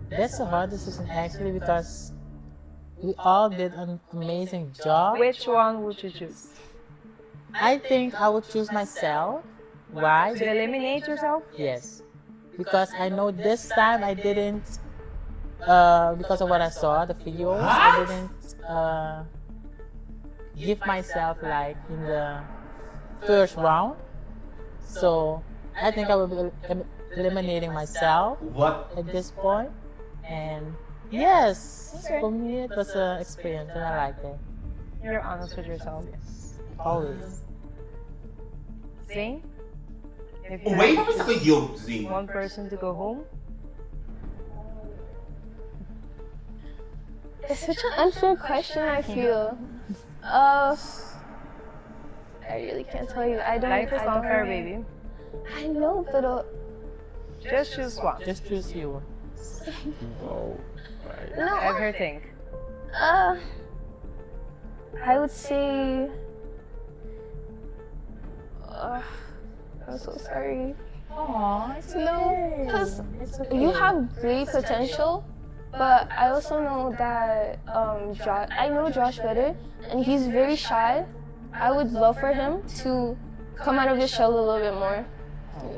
That's a hard decision actually because we all did an amazing job. Which one would you choose? I think I would choose myself. Why? To eliminate yourself? Yes. Because I know this time I didn't, uh, because of what I saw, the videos, I didn't uh, give myself like in the first round. So I think I will be eliminating myself What? at this point. And yes, for me it was an experience and I liked it. You're honest with yourself. Yes. Always. Zane? If you Wait, had wat to is dat joke zien? one person to go home, It's such an unfair question, I feel. Uh, I really can't tell you. I don't. life is I don't unfair, know. baby. I know, but uh, Just choose one. Just choose you. Whoa. no. Let her think. Uh, I would say. Uh, I'm so sorry. Aw, it's No, because It's okay. you have great potential, but I also know that um, Josh, I know Josh better, and he's very shy. I would love for him to come out of his shell a little bit more.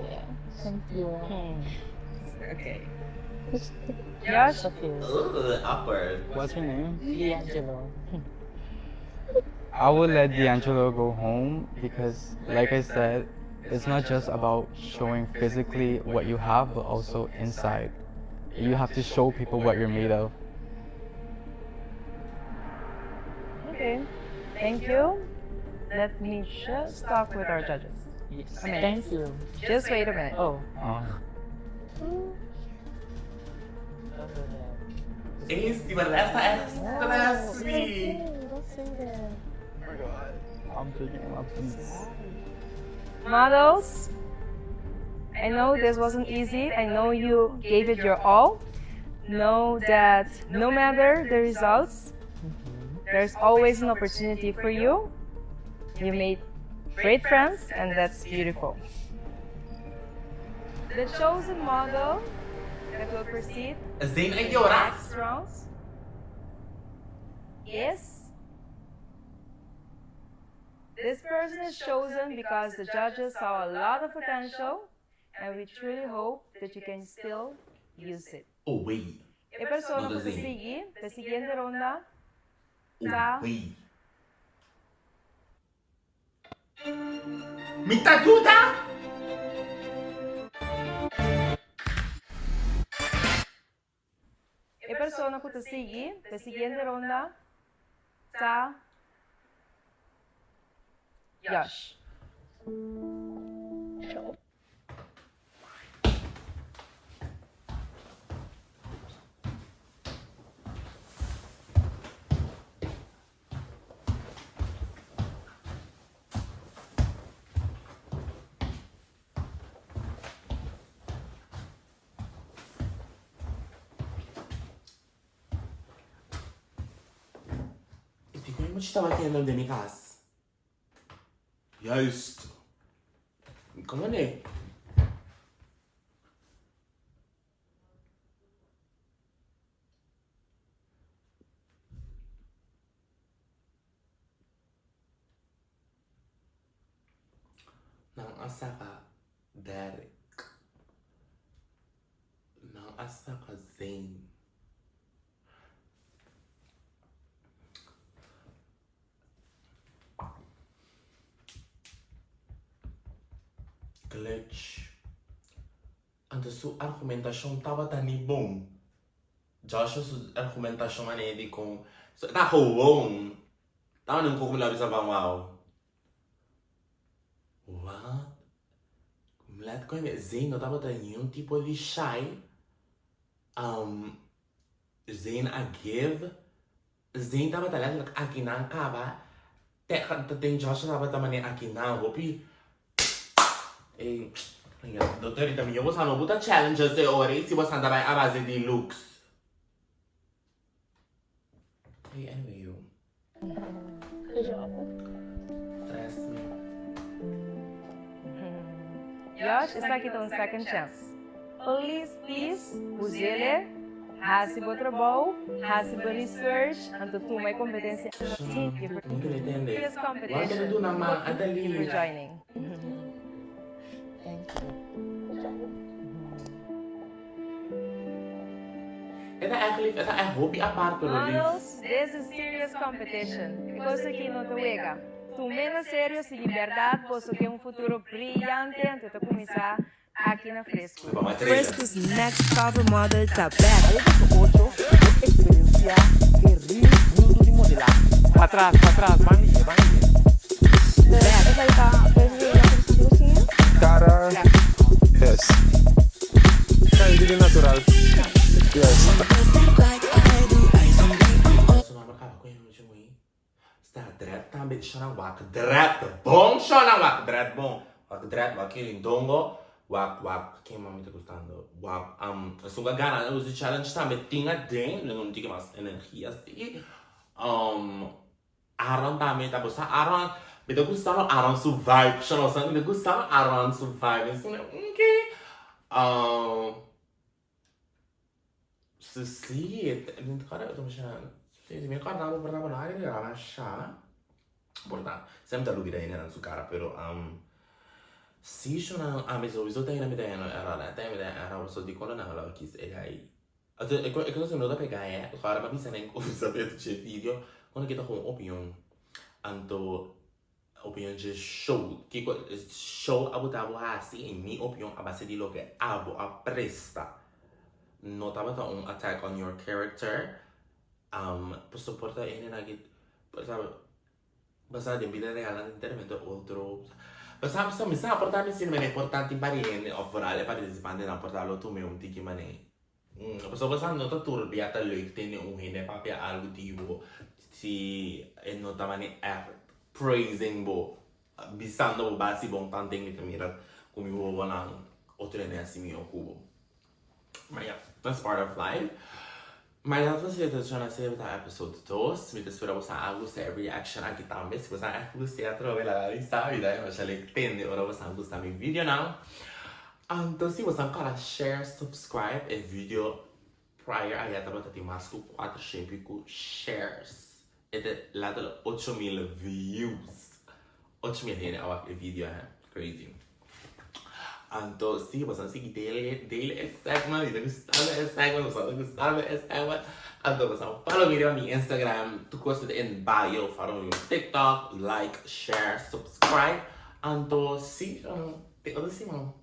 Yeah. Thank you. Okay. Josh? Okay. Ugh, awkward. What's her name? D'Angelo. I would let D'Angelo go home because, like I said, it's not just about showing physically what you have, but also inside. You have to show people what you're made of. Okay. Thank you. Let me just talk with our judges. Yes. A minute. Thank you. Just wait a minute. Oh. Is die rest echt stress me. Don't say that. I'm taking my piece. Models, I know this wasn't easy. I know you gave it your all. Know that no matter the results, there's always an opportunity for you. You made great friends, and that's beautiful. The chosen model that will proceed Zane to a the llora. next rounds is this person is chosen because the judges saw a lot of potential and we truly hope that you can still use it. Oh, wait. E persona No ku ta ta Zane. sigui e siguiente ronda Oh, ta wait. Mi ta duda! E persona ku ta sigui e siguiente ronda ta Yash. Ik denk, moet je dat wat in de gas? Juist. Kom maar nee. Nan a saka Derek. Nan a saka Zane. Glitch. Anto su argumentashon tabata ni bon. Joshua su argumentashon a di kon ta gewoon. Tabata un koko mi lo a bisa van wou. Wat? Let koe mi, Zayn no tabata niun tipo di shy, um, Zayn a give, Zayn tabata letterlijk akinan kaba, te den Joshua tabata mane akinan hopi, ey, Doctor Rita mi yo bosa no buta challenges e ora si bosa ta bai a base di looks. Hey, anyway, yo. Stress me. Josh, esaki ta un second chance. Please, please, usele, hasi bo trabou, hasi bo research, anto tuma e competencia. Thank you for this competition. Thank you for joining. Thank you. E ta echt lief, e ta echt hopi apart pero lief. Models, this is serious competition. E kos aki no ta wega. Tum'é na serio si di berdad boso ke un futuro briyante anto ta kuminsá aki na Fresco. Fresco's next cover model ta bek. Ocho bo eksperensiá e real mundu di modelahe. Patras, patras, ban lihe, ban lihe. Cara, yes. Cai di natural, yes. Su nomber caba cu e mucha muhé. Sta dret tambe shona wak dret bon shona wak dret bon wak dret wak kirindongo wak wak ken mas mi ta gustando wak um esun cu a gana e challenge tambe tin aden lo un tiki mas energia si um Aaron tambe ta gusta Aaron mi ta gustando Aaron su vibe shona mi ta gustando Aaron su vibe mi ta ok um. Si, mi ta kòrda si mi kòrda bo por ta bo no a agregá masha por ta semper ta lubida hende nan su kara pero si shona ami souiso ta hende mi ta hende eror ta hende mi ta hende eror pasobra dikon lo nan a lo kis e gai e kos no ta pega e ora mi a bisa nan kuminsa dje video ku nan kita ku un opinion anto Opinion dje show. Kiko show abo ta abo hasi en mi opinion a base di loke abo a presta. No tabata un attack on your character. Um, pasobra por ta hendenan ki por ta basa den bida real nan ta enteramente otro. Basa basa mi sa por ta mi sinti manera por ta tin pari hende of vooral e participantenan por ta lo tuma un tiki manera. Pasobra sa no ta tur bia ta leuk tende un hende papia algu di bo si e no ta mane ègt praising bo, bisando bo basi bon tanten mi ta mira ku mi wowonan otro hende hasi mihó ku bo. Ma ya, that's part of life. Ma dat was het, dat a ta episode dos. Mi ta spera boso a gusta e reaction aki tambe. Si boso a ègt gusta atrobe laga mi sa, mi ta masha leuk tende ora boso a gusta mi videonan. Anto si boso a kòrda share, subscribe e video prior aya tabata tin mas ku 400 y pico shares. E ta letterlijk 8000 views. 8000 hende a wak e video he. Crazy. Anto si boso a sigui daily daily e segment, mi ta gustando e segment, boso ta gustando e segment. Anto boso a follow mi riba mi Instagram, tur kos ta den bio, follow mi riba TikTok, like, share, subscribe. Anto si, te otro siman.